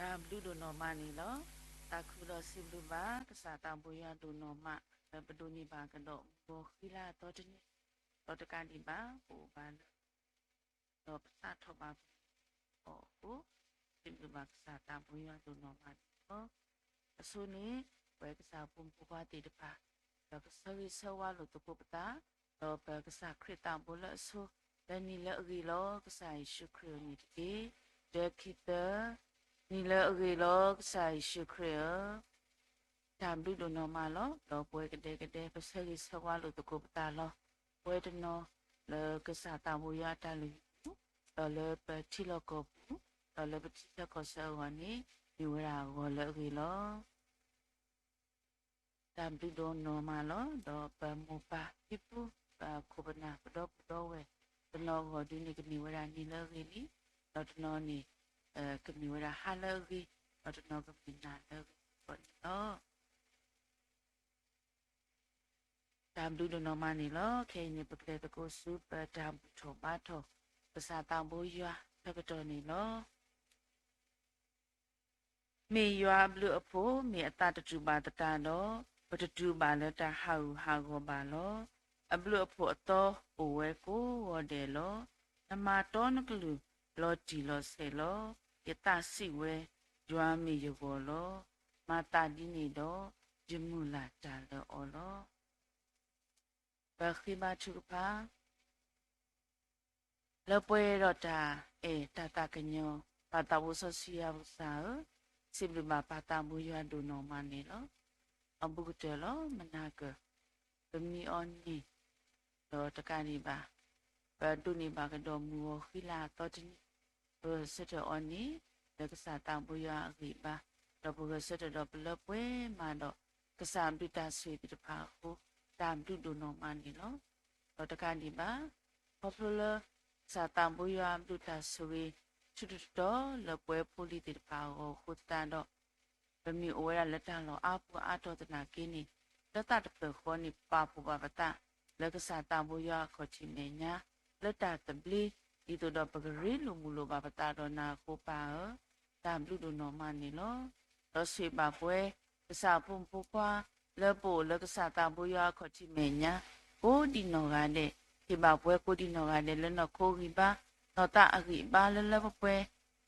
တၢ်ဘျုးဒိၣ်နီၢ်မးန့ၣ်လီၤ. သးခုဒီးစံးဘျုးဘၣ်ကစၢ်သးဘိယွၤဒိၣ်နီၢ်မး လၢပဒိးန့ၢ်ဘၣ်ကဒီးမုၢ်ဂီၤဃံလၤအသီတနံၤ, ဒီးတကးဒံးဘၣ် ပအိၣ်ဘၣ်လၢ ဒီးပသးထီၣ်ဘၣ်ပှၤအဃိ, စံးဘျုးဘၣ်ကစၢ်သးဘိယွၤဒိၣ်နီၢ်မးန့ၣ်လီၤ. အဆိန့ၣ် ပဝဲကစၢ်ဖိမုၣ်ဖိခွါသ့ၣ်တဖၣ် ဒီးကဆၢဂ့ၤဆၢဝါလိာ်သကိးပသး, ဒီးပကစၢ်ခရံာ်သးဘိလၢအဆိ, လၢနံၤလၢအဂ့ၤလီၤ ကစၢ်ယ့ၣ်ၡူးခရံာ်အမံၤတက့ၢ်. တၢ ခံ သၢ, နံၤလၢအဂ့ၤလီၤ ကစၢ်ယ့ၣ်ၡူးခရံာ်ဧၢ. တၢ်ဘျုးဒိၣ်နီၢ်မးလီၤ. ဒီးပဝဲကဒဲကဒဲ ပဆၢဂ့ၤဆၢဝါလိာ်သကိးပသးလီၤ. ပဝဲတနီၤလၢကစၢ်သးဘိယွၤအတၢ်လုၢ်ဟံၣ်ပူၤ, ဒီးလၢပထံလီၢ်ကီၢ်ပူၤ, ဒီးလၢပထံဆၢကီၢ်ဆၢအဂီၢ်န့ၣ် မ့ၢ်ဝဲဒၣ်ဂီၤလၢအဂ့ၤလီၤ. တၢ်ဘျုးဒိၣ်နီၢ်မးလီၤ. ဒီးပမိၢ်ပၢ်ဖံဖု, ပခိၣ်ပနၢ် ပဒီပုၢ်ဒီဝဲၢ်, တနီၤအဂီၢ်ဒုန့ၣ် ကမ့ၢ်ဝဲဒၣ်နံၤလၢအဂ့ၤလံ, ဒီးတနီၤန့ၣ် ကမ့ၢ်ဝဲဒၣ်ဟါလၢအဂ့ၤ, ဒီးတနီၤကမ့ၢ်နၤလၢအဂ့ၤအဂီၢ်န့ၣ်လီၤ. တၢ်ဘျုးဒိၣ်နီၢ်မးန့ၣ်လီၤ. ခဲအံၤန့ၣ် ပကလဲၤသကိးဆူပတၢ်ဘူၣ်ထီၣ်ဘါထီၣ် ကစၢ်သးဘိယွၤဆၢကတီၢ်န့ၣ်လီၤ. မ့ၢ်ယွၤအဘျုးအဖှိၣ် မ့ၢ်အသးတတူၢ်ဘၣ်သတးဒီး, ပတတူၢ်ဘၣ်လၢတၢ်ဟးဂူာ်ဟးဂီၤဘၣ်လီၤ. အဘျုးအဖှိၣ်အသီအိၣ်ဝဲကိးဂီၤဒဲးလီၤ. နမၤတီနကလုၢ်လီၤတံၢ်လီၤဆဲးလီၤ. ယသးစံးဝဲ, ယွၤမ့ၢ်ယဂီၢ်လီၤ. မၤသးဒ်န့ၣ်ဒီး, ယမုၢ်လၢ်တၢ်လၢအီၤလီၤ. ပဃ့ဘါထုကဖၣ် လၢပှဲၤဒီးတၢ်အဲၣ်တၢ်သးကညီၤ ပၢ်သးဘိစီဆှံယွၤပကစၢ်ဧၢ, စံးဘျုးဘၣ်ပၢ်သးဘိယွၤဒိၣ်နီၢ်မးန့ၣ်လီၤ. အဘူးကတၢၢ်လီၤ မနၤကၢၢ် ပမံအီၤန့ၣ် ဒီးတကးဒံးဘၣ် ပဒိးန့ၢ်ဘၣ်ကဒီးမုၢ်ဂီၤဃံလၤအသီတနံၤ, ပဂဲၤဆၢထၢၣ်အီၤန့ၣ် လၢကစၢ်သးဘိယွၤအဂံၢ်အဘါ, ဒီးပဂဲၤဆၢထၢၣ်ဒီးပလၢပှဲၤမးဒီး ကစၢ်အဘျုးတၢ်ဆိၣ်ဂ့ၤသ့ၣ်တဖၣ်အဃိ, တၢ်ဘျုးဒိၣ်နီၢ်မးန့ၣ်လီၤ. ဒီးတကးဒံးဘၣ် ခီဖျိလၢ ကစၢ်သးဘိယွၤအဘျုးတၢ်ဆိၣ်ဂ့ၤ ဆူၣ်ထီၣ်တတီၤလၢပဝဲဖိလံၤသ့ၣ်တဖၣ်အဂီၢ်အဃိသတးဒီး ပမ့ၢ်အိၣ်ဝဲဒၣ်လၢတၢ်လီၢ်အါပူၤအါတီၤသနာ်က့န့ၣ်, လၢသးတပၢၢ်ဃီန့ၣ် ပာ်ဖှိၣ်ဘၣ်ပသး လၢကစၢ်သးဘိယွၤအခီၣ်ထံးမဲာ်ညါ လၢတၢ်သဘျ့ ဒ်သိးဒီးပကရ့လိာ်မုာ်လိာ်ဘၣ်ပသးဒီးနၤအဃိပၢ်ဧၢ, တၢ်ဘျုးဒိၣ်နီၢ်မးန့ၣ်လီၤ. ဒီးဆိၣ်ဂ့ၤဘၣ်ပဝဲ ကစၢ်အဖိမုၣ်ဖိခွါ လၢပအိၣ်လၢကစၢ်သးဘိယွၤအခီၣ်ထံးမဲာ်ညါ ကိးဒံးနီၢ်ဂၤဒဲး, ဟ့ၣ်ဘၣ်ပဝဲကိးဒံးနီၢ်ဂၤဒဲးလၢနီၢ်ခိဂံၢ်ဘါ, နီၢ်သးအဂံၢ်အဘါလၢလၢပှဲၤပှဲ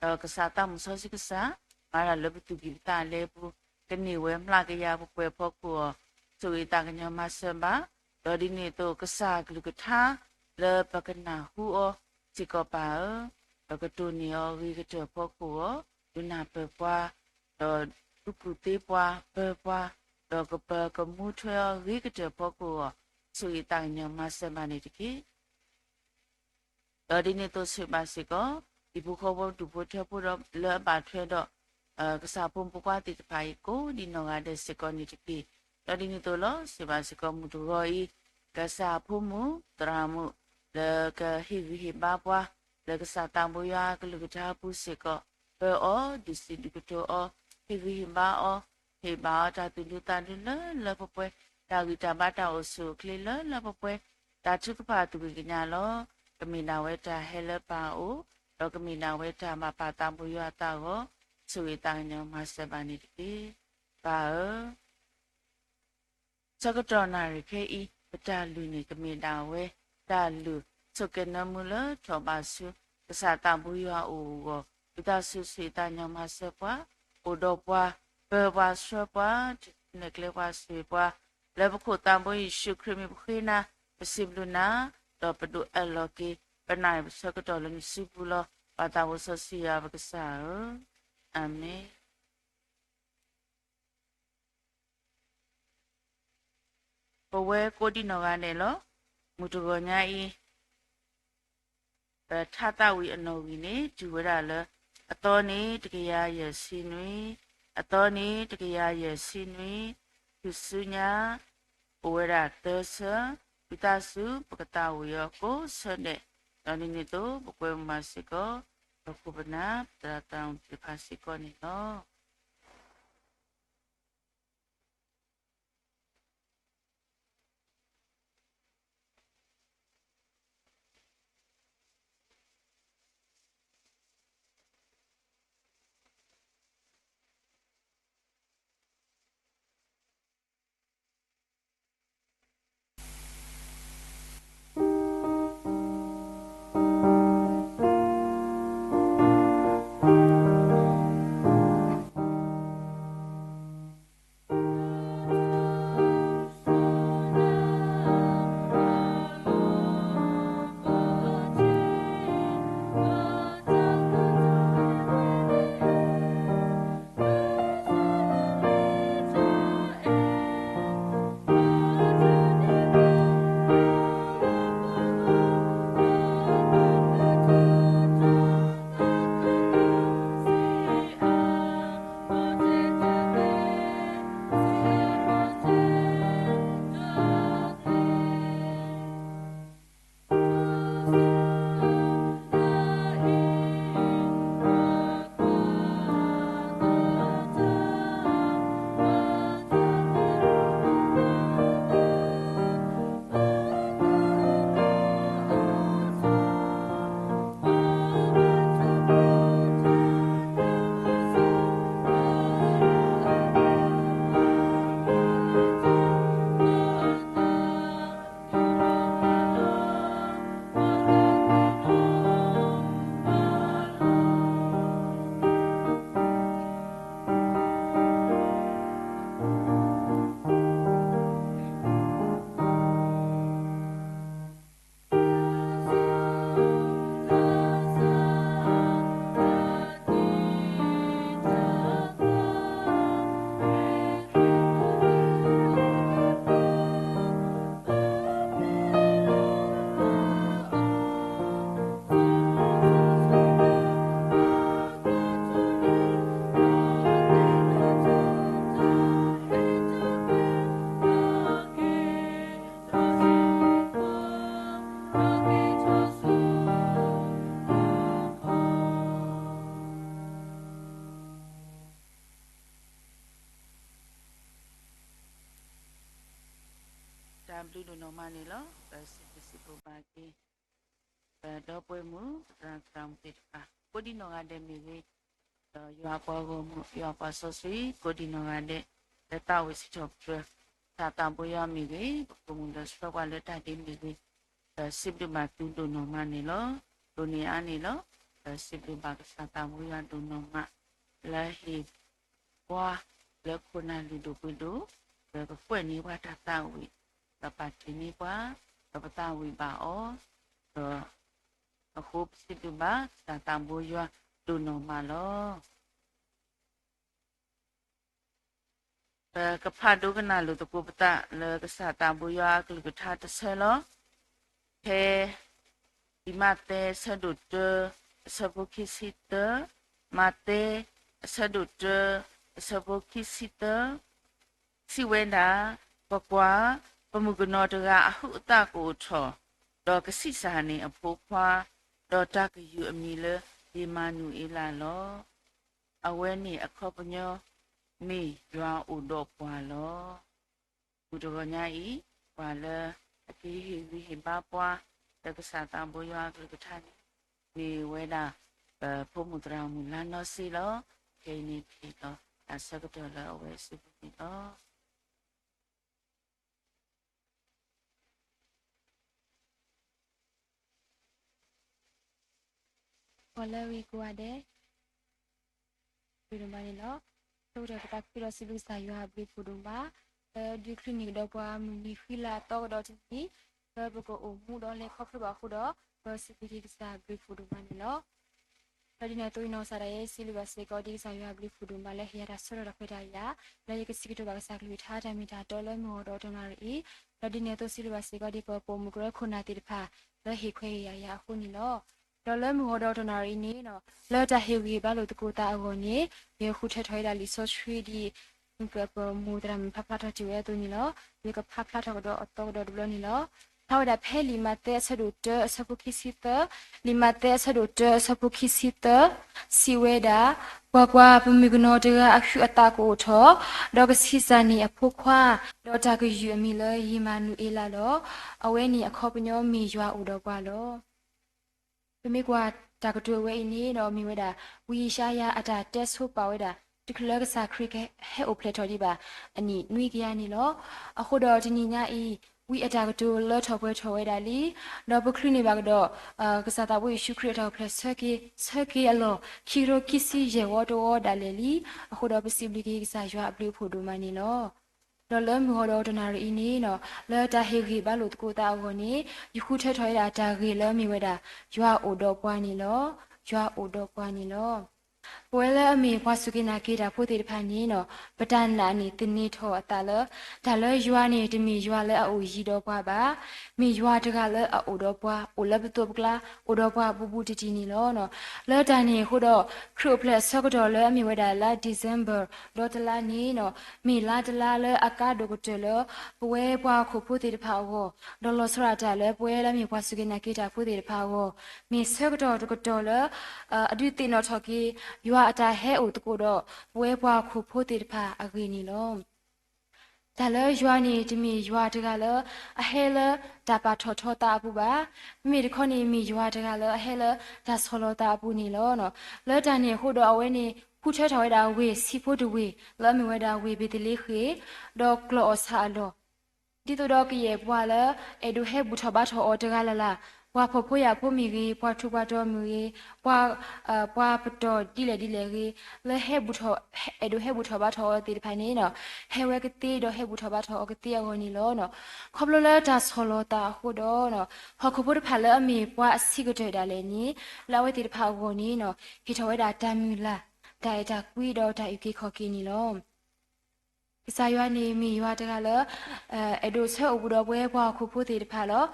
ၤ, ဒီးကစၢ်သးမုၢ်စီဆှံကစၢ် မၤတၢ်လၢပသူၣ်ကံၢ်ပသးလဲပူၤ, ကန့ၢ်ဝဲမျးကယၤပှဲၤပှဲၤဖီခိၣ်အီၤ, ဆိၣ်ဂ့ၤသးကညီၤမၤစၢၤဘၣ်, ဒီးဒ်န့ၣ်အသိးကစၢ်ကလုၢ်ကထါ လၢပကနၢ်ဟူအီၤစ့ၢ်ကီးပၢ်ဧၢ, ဒီးကတိၢ်န့ၢ်အီၤဂ့ၤကတၢၢ်ဖီခိၣ်အီၤ, ဒုးနၢ်ပၢၢ်ပှၤ, ဒီးဒုးကူၣ်သ့ပှၤပၢၤပှၤ, ဒီးကပၢၤကမူထွဲအီၤဂ့ၤကတၢၢ်ဖီခိၣ်အီၤ, ဆိၣ်ဂ့ၤသးကညီၤမၤစၢၤဘၣ်န့ၣ်တက့ၢ်. ဒီးဒ်န့ၣ်အသိးဆိၣ်ဂ့ၤဘၣ်စ့ၢ်ကီး ဟံၣ်ဖိဃီဖိဒူၣ်ဖိထၢဖိဒီးလၢအဘၣ်ထွဲဒီး ကစၢ်ဖိမုၣ်ဖိခွါသ့ၣ်တဖၣ်အံၤ ကိးဒံးနီၢ်ဂၤဒဲးစ့ၢ်ကီးန့ၣ်တက့ၢ်. ဒီးဒ်န့ၣ်အသိးလီၤ ဆိၣ်ဂ့ၤဘၣ်စ့ၢ်ကီးမုၢ်တဂီၤအံၤ ကစၢ်ဖိမုၣ်သရၣ်မုၣ် လၢကဟ့ၣ်ဂံၢ်ဟ့ၣ်ဘါပှၤ လၢကစၢ်သးဘိယွၤအကလုၢ်ကထါအပူၤစ့ၢ်ကီး ပၢၤအီၤဒုးစံးဒုးကတိၤအီၤ ဟ့ၣ်ဂံၢ်ဟ့ၣ်ဘါအီၤ ဟ့ၣ်ဘၣ်အီၤတၢ်သူၣ်ဒူသးဒူလၢလၢပှဲၤပှဲၤ တၢ်ဂံၢ်တၢ်ဘါတၢ်အိၣ်ဆူၣ်အိၣ်ချ့လၢလၢပှဲၤပှဲၤ တၢ်ထုကဖၣ်သူၣ်ဂ့ၤကညးလီၤ. ကမ့ၢ်ဒၣ်ဝဲတၢ်ဟဲလၢပၢ်အအိၣ် ဒီးကမ့ၢ်ဒၣ်ဝဲတၢ်ဘၣ်ပၢ်သးဘိယွၤအသးအဂီၢ် ဆိၣ်ဂ့ၤသးကညီၤမၤစၢၤဘၣ်န့ၣ်တက့ၢ်. ပၢ်ဧၢ ဆၢကတီၢ်နၣ်ရံၣ်ခဲအံၤ ပတၢ်လုၢ်န့ၣ် ကမ့ၢ်ဒၣ်ဝဲ တၢ်လုၢ်ဆိၣ်ကဲၤနၢမူလၢထီၣ်ဘးဆူ ကစၢ်သးဘိယွၤအအိၣ်အဂီၢ် ဝံသးစူၤဆိၣ်ဂ့ၤသးကညီၤမၤစၢၤပှၤ အိၣ်ဒီးပှၤ ပၢၤပှၤဆှၢပှၤ နဲၣ်ကျဲပှၤဆိၣ်ဂ့ၤပှၤ လၢပခိၣ်သးဘိယ့ၣ်ၡူးခရံာ်မံၤပဃ့နၤ ပစံးဘျုးနၤ ဒီးပဒုးအၢၣ်လီၤက့ၤ ပနၣ်ရံၣ်ပဆၢကတီၢ်လၢနစုပူၤလီၤ. ပၢ်သးဘိစီဆှံယွၤပကစၢ်ဧၢ, အၤမ့ၣ်. ပဝဲကိးဒံးနီၢ်ဂၤဒဲးလီၤ. မုၢ်တဂီၤညါအံၤ ပထါသးဝံၣ်အနီၣ်ဂံၢ်န့ၣ် တုၤဝဲဒၣ်လၢ အသီန့ၣ်တကယၤယဲၢ်ဆံနွံ, အသီန့ၣ်တကယၤယဲၢ်ဆံနွံ, ဖုၣ်စုညါ အိၣ်ဝဲဒၣ်သၢဆၢ, ဝံသးစူၤ ပကသးဝံၣ်အီၤကိးဆၢဒဲး, ဒီးဒ်န့ၣ်အသိး ပကွဲမုာ်မးစ့ၢ်ကီး ပခိၣ်ပနၢ် ပသရၣ်သးဝံၣ်သ့ၣ်တဖၣ်စ့ၢ်ကီးန့ၣ်လီၤ. တၢ်ဘျုးဒိၣ်နီၢ်မးန့ၣ်လီၤ. ပစံးဘျုးစံးဖှိၣ်ဘၣ်က့ၤ ပဒီပုၢ်ဝဲၢ်မုၣ် သရၣ်သရၣ်မုၣ်သ့ၣ်တဖၣ် ကိးဒံနီၢ်ဂၤဒဲးမ့ၢ်ဂ့ၤ, ဒီးယွၤအပှၤဂီၢ်မုၢ် ယွၤအပှၤစီဆှံ ကိးဒံနီၢ်ဂၤဒဲး လၢသးဝံၣ်စံးထီၣ်ပတြၢၤ ကစၢ်သးဘိယွၤမ့ၢ်ဂ့ၤ, ပကိာ်မုၣ်လၢဆှၢပှၤလၢတၢ်ဒ့မ့ၢ်ဂ့ၤ, ဒီးစံးဘျုးဘၣ်သုဒိၣ်နီၢ်မးန့ၣ်လီၤ. ဒိၣ်န့ၢ်အါန့ၣ်လီၤ. ဒီးစံးဘျုးဘၣ်ကစၢ်သးဘိယွၤဒိၣ်နီၢ်မး လၢဟ့ၣ် ပှၤလၢခိၣ်နၢ်လုၢ်ဒိၣ်ပှ့ၤဒိၣ်, ဒီးကကွဲၢ်န့ၢ်ပှၤတၢ်သးဝံၣ်, ဒီးပာ်တ့ၢ်န့ၢ်ပှၤ, ဒီးပသးဝံၣ်ဘၣ်အီၤ, ဒီးအဃိပစံးဘျုးဘၣ်ကစၢ်သးဘိယွၤဒိၣ်နီၢ်မးလီၤ. ပကဖးဒိကနၣ်လိာ်သကိးပသးလၢကစၢ်သးဘိယွၤအကလုၢ်ကထါတဆၢလီၤ. ဖဲ လံာ်မးသဲ အဆၢဒိၣ်တၢ အဆၢဖိခံဆံသၢ, မးသဲ အဆၢဒိၣ်တၢ အဆၢဖိခံဆံသၢ, စံးဝဲဒၣ်, ကွၢ်ကွၢ်, ပမုၣ်ကနီၤတဂၤအဟုးအသးကအိၣ်ထီၣ်, ဒီးကဆံးစၢ်န့ၢ်အဖိခွါ, ဒီးတၢ်ကယုၢ်အမံၤလၢ အ့မၤနူၤအ့လးလီၤ. အဝဲန့ၣ်အခီပညီ မ့ၢ်ယွၤအိၣ်ဒီးပှၤလီၤ. မုၢ်တဂီၤညါအံၤ ပှၤလၢအကဟ့ၣ်ဂံၢ်ဟ့ၣ်ဘါပှၤ လၢကစၢ်သးဘိယွၤအကလုၢ်ကထါန့ၣ် မ့ၢ်ဝဲဒၣ် ပဖိမုၣ်သရၣ်မုၣ်လါနီၢ်စ့လီၤ. ခဲအံၤန့ၣ် ပဟ့ၣ်လီၤတၢ်ဆၢကတီၢ်လၢအဝဲအစုပူၤန့ၣ်လီၤ. ပှၤလၢအဂ့ၤကိးဂၤဒဲး ဒိၣ်ဒိၣ်မးန့ၣ်လီၤ. ဆိကတၢၢ်ပသးခုဒီးစံးဘျုးကစၢ်ယွၤအဘျုးအဖှိၣ်ဒိၣ်မး လၢဒုးချုးန့ၢ်ကဒီးပှၤမုၢ်နံၤဃံလၤအသီကဒီးတနံၤ လၢပကအိၣ်မူဒီးလဲၤခီဖျိဘၣ်အဃိဒီး ပစံးဘျုးက့ၤကစၢ်အဘျုးအဖှိၣ်ဒိၣ်မးန့ၣ်လီၤ. ဒီးဒ်န့ၣ်အသိးနီၢ်ကစၢ်ဒၣ်ယဲ စံးဘျုးဘၣ်စ့ၢ်ကီးဒ်ကစၢ်ယွၤအဘျုးအဖှိၣ်ဒိၣ်မးလၢဟ့ၣ်ယၤတၢ်ဆၢကတီၢ်တၢ်ခွဲးတၢ်ယာ် လၢယကစံးကတိၤဘၣ်ကစၢ်ကလုၢ်ကထါတၢ်မ့ၢ်တၢ်တီလၢမုၢ်ဂီၤဒီးတနၣ်ရံၣ်အံၤ, ဒီးဒ်န့ၣ်အသိးစံးဘျုးဘၣ်စ့ၢ်ကီးဒ်ပပိာ်မုၣ်ကရၢခိၣ်နၢ်သ့ၣ်တဖၣ် လၢဟ့ၣ်ခွဲးဟ့ၣ်ယာ်ယၤအဃိန့ၣ်လီၤ. ဒီးလၢမုၢ်ဂီၤဒီးတနၣ်ရံၣ်အံၤန့ၣ် လၢတၢ်ဟ့ၣ်ဂံၢ်ဟ့ၣ်ဘါလိာ်သကိးသးအဂီၢ်န့ၣ် ယဃုထၢထီၣ်ဝဲဒၣ်လံာ်စီဆှံဒ် ပမိၢ်သရၣ်မုၣ်ဖးဖျါထီၣ်တ့ၢ်ဝဲအသိးန့ၣ်လီၤ. ယကဖးဖျါထီၣ်ကဒီးအသီကဒီးတဘျီန့ၣ်လီၤ. ဖးဝဲဒၣ်ဖဲလံာ်မးသဲအဆၢဒိၣ်တၢအဆၢဖိခံဆံသၢ, လံာ်မးသဲအဆၢဒိၣ်တၢအဆၢဖိခံဆံသၢ, စံးဝဲဒၣ်, ကွၢ်ကွၢ်, ပမုၣ်ကနီၤတဂၤအဟုးအသးကအိၣ်ထီၣ်, ဒီးကဆံးစၢ်န့ၢ်အဖိခွါ, ဒီးတၢ်ကယုၢ်အမံၤလၢယ့မၤနူၤအ့လးလီၤ. အဝဲန့ၣ်အခီပညီမ့ၢ်ယွၤအိၣ်ဒီးပှၤလီၤ. ပမ့ၢ်ကွၢ်တၢ်ကတိၤဝဲအံၤန့ၣ်ဒီး မ့ၢ်ဝဲဒၣ် ဝံယၡါယၤအတၢ်တဲဆိပာ်ဝဲဒၣ် တချုးလၢကစၢ်ခရံာ်ကဟဲအိၣ်ဖျဲၣ်ထီၣ်ဒံးဘၣ် အနံၣ်နွံကယၤန့ၣ်လီၤ. အဃိဒီးတနံၤညါအံၤ ဝံအတၢ်ကတိၤလၢထီၣ်ပှဲၤထီၣ်ဝဲဒၣ်လံ, ဒီးပချုးန့ၢ်ဘၣ်ကဒီး ကစၢ်သးဘိယ့ၣ်ၡူးခရံာ်အတၢ်အိၣ်ဖျဲၣ်ဆၢက့ၤ ဆၢက့ၤအလီၢ် ခံကထိခံဆံယဲၢ်ဝီတဝီဒၣ်လဲာ်လံ. အဃိဒီးပစံးဘျုးက့ၤကစၢ်ယွၤအဘျုးအဖှိၣ်ဒိၣ်မးန့ၣ်လီၤ. ဒီးလၢမုၢ်ဂီၤဒီးတနၣ်ရံၣ်အံၤန့ၣ် လၢတၢ်ဟ့ၣ်ဂံၢ်ဘါလိာ်သကိးသးအဂီၢ်န့ၣ် ယဃုထၢထီၣ်ဝဲဒၣ်တၢ်ဂ့ၢ်လၢအမ့ၢ်ဝဲဒၣ် ယွၤအိၣ်ဒီးပှၤန့ၣ်လီၤ. ယွၤအိၣ်ဒီးပှၤန့ၣ်လီၤ. ပဝဲလၢအမ့ၢ်ပှၤစူၢ်က့ၤနာ်က့ၤတၢ်ဖိသ့ၣ်တဖၣ်န့ၣ် ပတၢ်နာ်န့ၣ်သန့ၤထီၣ်အသးလၢ တၢ်လၢယွၤန့ၣ် တမ့ၢ်ယွၤလၢအအိၣ်ယံၤဒီးပှၤဘၣ်. မ့ၢ်ယွၤတဂၤလၢအအိၣ်ဒီးပှၤ အိၣ်လၢပသိးပကျါ အိၣ်ဒီးပှၤဘူးဘူးတံၢ်တံၢ်န့ၣ်လီၤ. လၢတၢ်န့ၣ်အဃိဒီး ခရံာ်အိၣ်ဖျဲၣ်အဆၢကတီၢ်လၢအမ့ၢ်ဝဲဒၣ်လါ December ဒီးတလါန့ၣ် မ့ၢ်လါတလါလၢအကါဒိၣ်ကတၢၢ်လၢ ပဝဲပှၤဟီၣ်ခိၣ်ဖိသ့ၣ်တဖၣ်အဂီၢ်, ဒီးလီၤဆီဒၣ်တၢ်လၢပဝဲလၢအမ့ၢ်ပှၤစူၢ်က့ၤနာ်က့ၤတၢ်ဖိသ့ၣ်တဖၣ်အဂီၢ်, မ့ၢ်ဆၢကတီၢ်တကတီၢ်လၢ အဒုးသ့ၣ်နီၣ်ထီၣ်က့ၤ ယွၤအတၢ်ဟဲအိၣ်သကိးဒီး ပဝဲပှၤဟီၣ်ခိၣ်ဖိသ့ၣ်တဖၣ်အဂ့ၢ်န့ၣ်လီၤ. တၢ်လၢယွၤန့ၣ် တမ့ၢ်ယွၤတဂၤလၢ အဟဲလၢတၢ်ပာ်ထီၣ်ထီသးအပူၤဘၣ်. မ့မ့ၢ်တခီန့ၣ် မ့ၢ်ယွၤတဂၤလၢအဟဲလၢတၢ်ဆီၣ်လီၤသးအပူၤန့ၣ်လီၤ. လၢတၢ်န့ၣ်အဃိဒီးအဝဲန့ၣ် ဃုထၢထီၣ်ဝဲဒၣ်ဝ့ၢ်ဆံးဖိတဝ့ၢ် လၢအမ့ၢ်ဝဲဒၣ်ဝ့ၢ်ဘ့းသလ့ဃ့ၣ်, ဒီးကျီၢ်အီၣ်ဆၣ်အလီၢ် ဒ်သိးဒီးကယဲၢ်ပှၤလၢ အဲၣ်ဒိးဟဲဘူၣ်ထီၣ်ဘါထီၣ်အီၤတဂၤလၢ်လၢ်, ပှၤဖှီၣ်ဖိယာ်ဖိမ့ၢ်ဂ့ၤ, ပှၤထူးပှၤတီၤမ့ၢ်ဂ့ၤ, ပှၤ ပှၤပတီၢ်ဒ်လဲၣ်ဒ်လဲၣ်ဂ့ၤ, လၢဟဲဘူၣ်ထီၣ် အဲၣ်ဒိးဟဲဘူၣ်ထီၣ်ဘါထီၣ်အီၤသ့ၣ်တဖၣ်န့ၣ် ဟဲဝဲကသ့ဒီးဟဲဘူၣ်ထီၣ်ဘါထီၣ်အီၤကသ့အဂီၢ်န့ၣ်လီၤ. ခီဖျိလၢတၢ်ဆီၣ်လီၤသးအဃိဒီး ဟီၣ်ခိၣ်ဖိတဖၣ်လၢအမ့ၢ်ပှၤအဆံးကတၢၢ်ဒၣ်လဲာ်န့ၣ် လၢအဝဲသ့ၣ်တဖၣ်အဂီၢ်န့ၣ် ဟ့ၣ်ထီၣ်ဝဲဒၣ်တၢ်မုၢ်လၢ်, တၢ်အဲၣ်တၢ်ကွံဒီးတၢ်အုၣ်က့ၤခီၣ်က့ၤန့ၣ်လီၤ. ကစၢ်ယွၤန့ၣ်မ့ၢ်ယွၤတဂၤလၢ အဲၣ်ဒိးဆၢအိၣ်ဘူးဒီးပဝဲပှၤဟီၣ်ခိၣ်ဖိသ့ၣ်တဖၣ်လီၤ.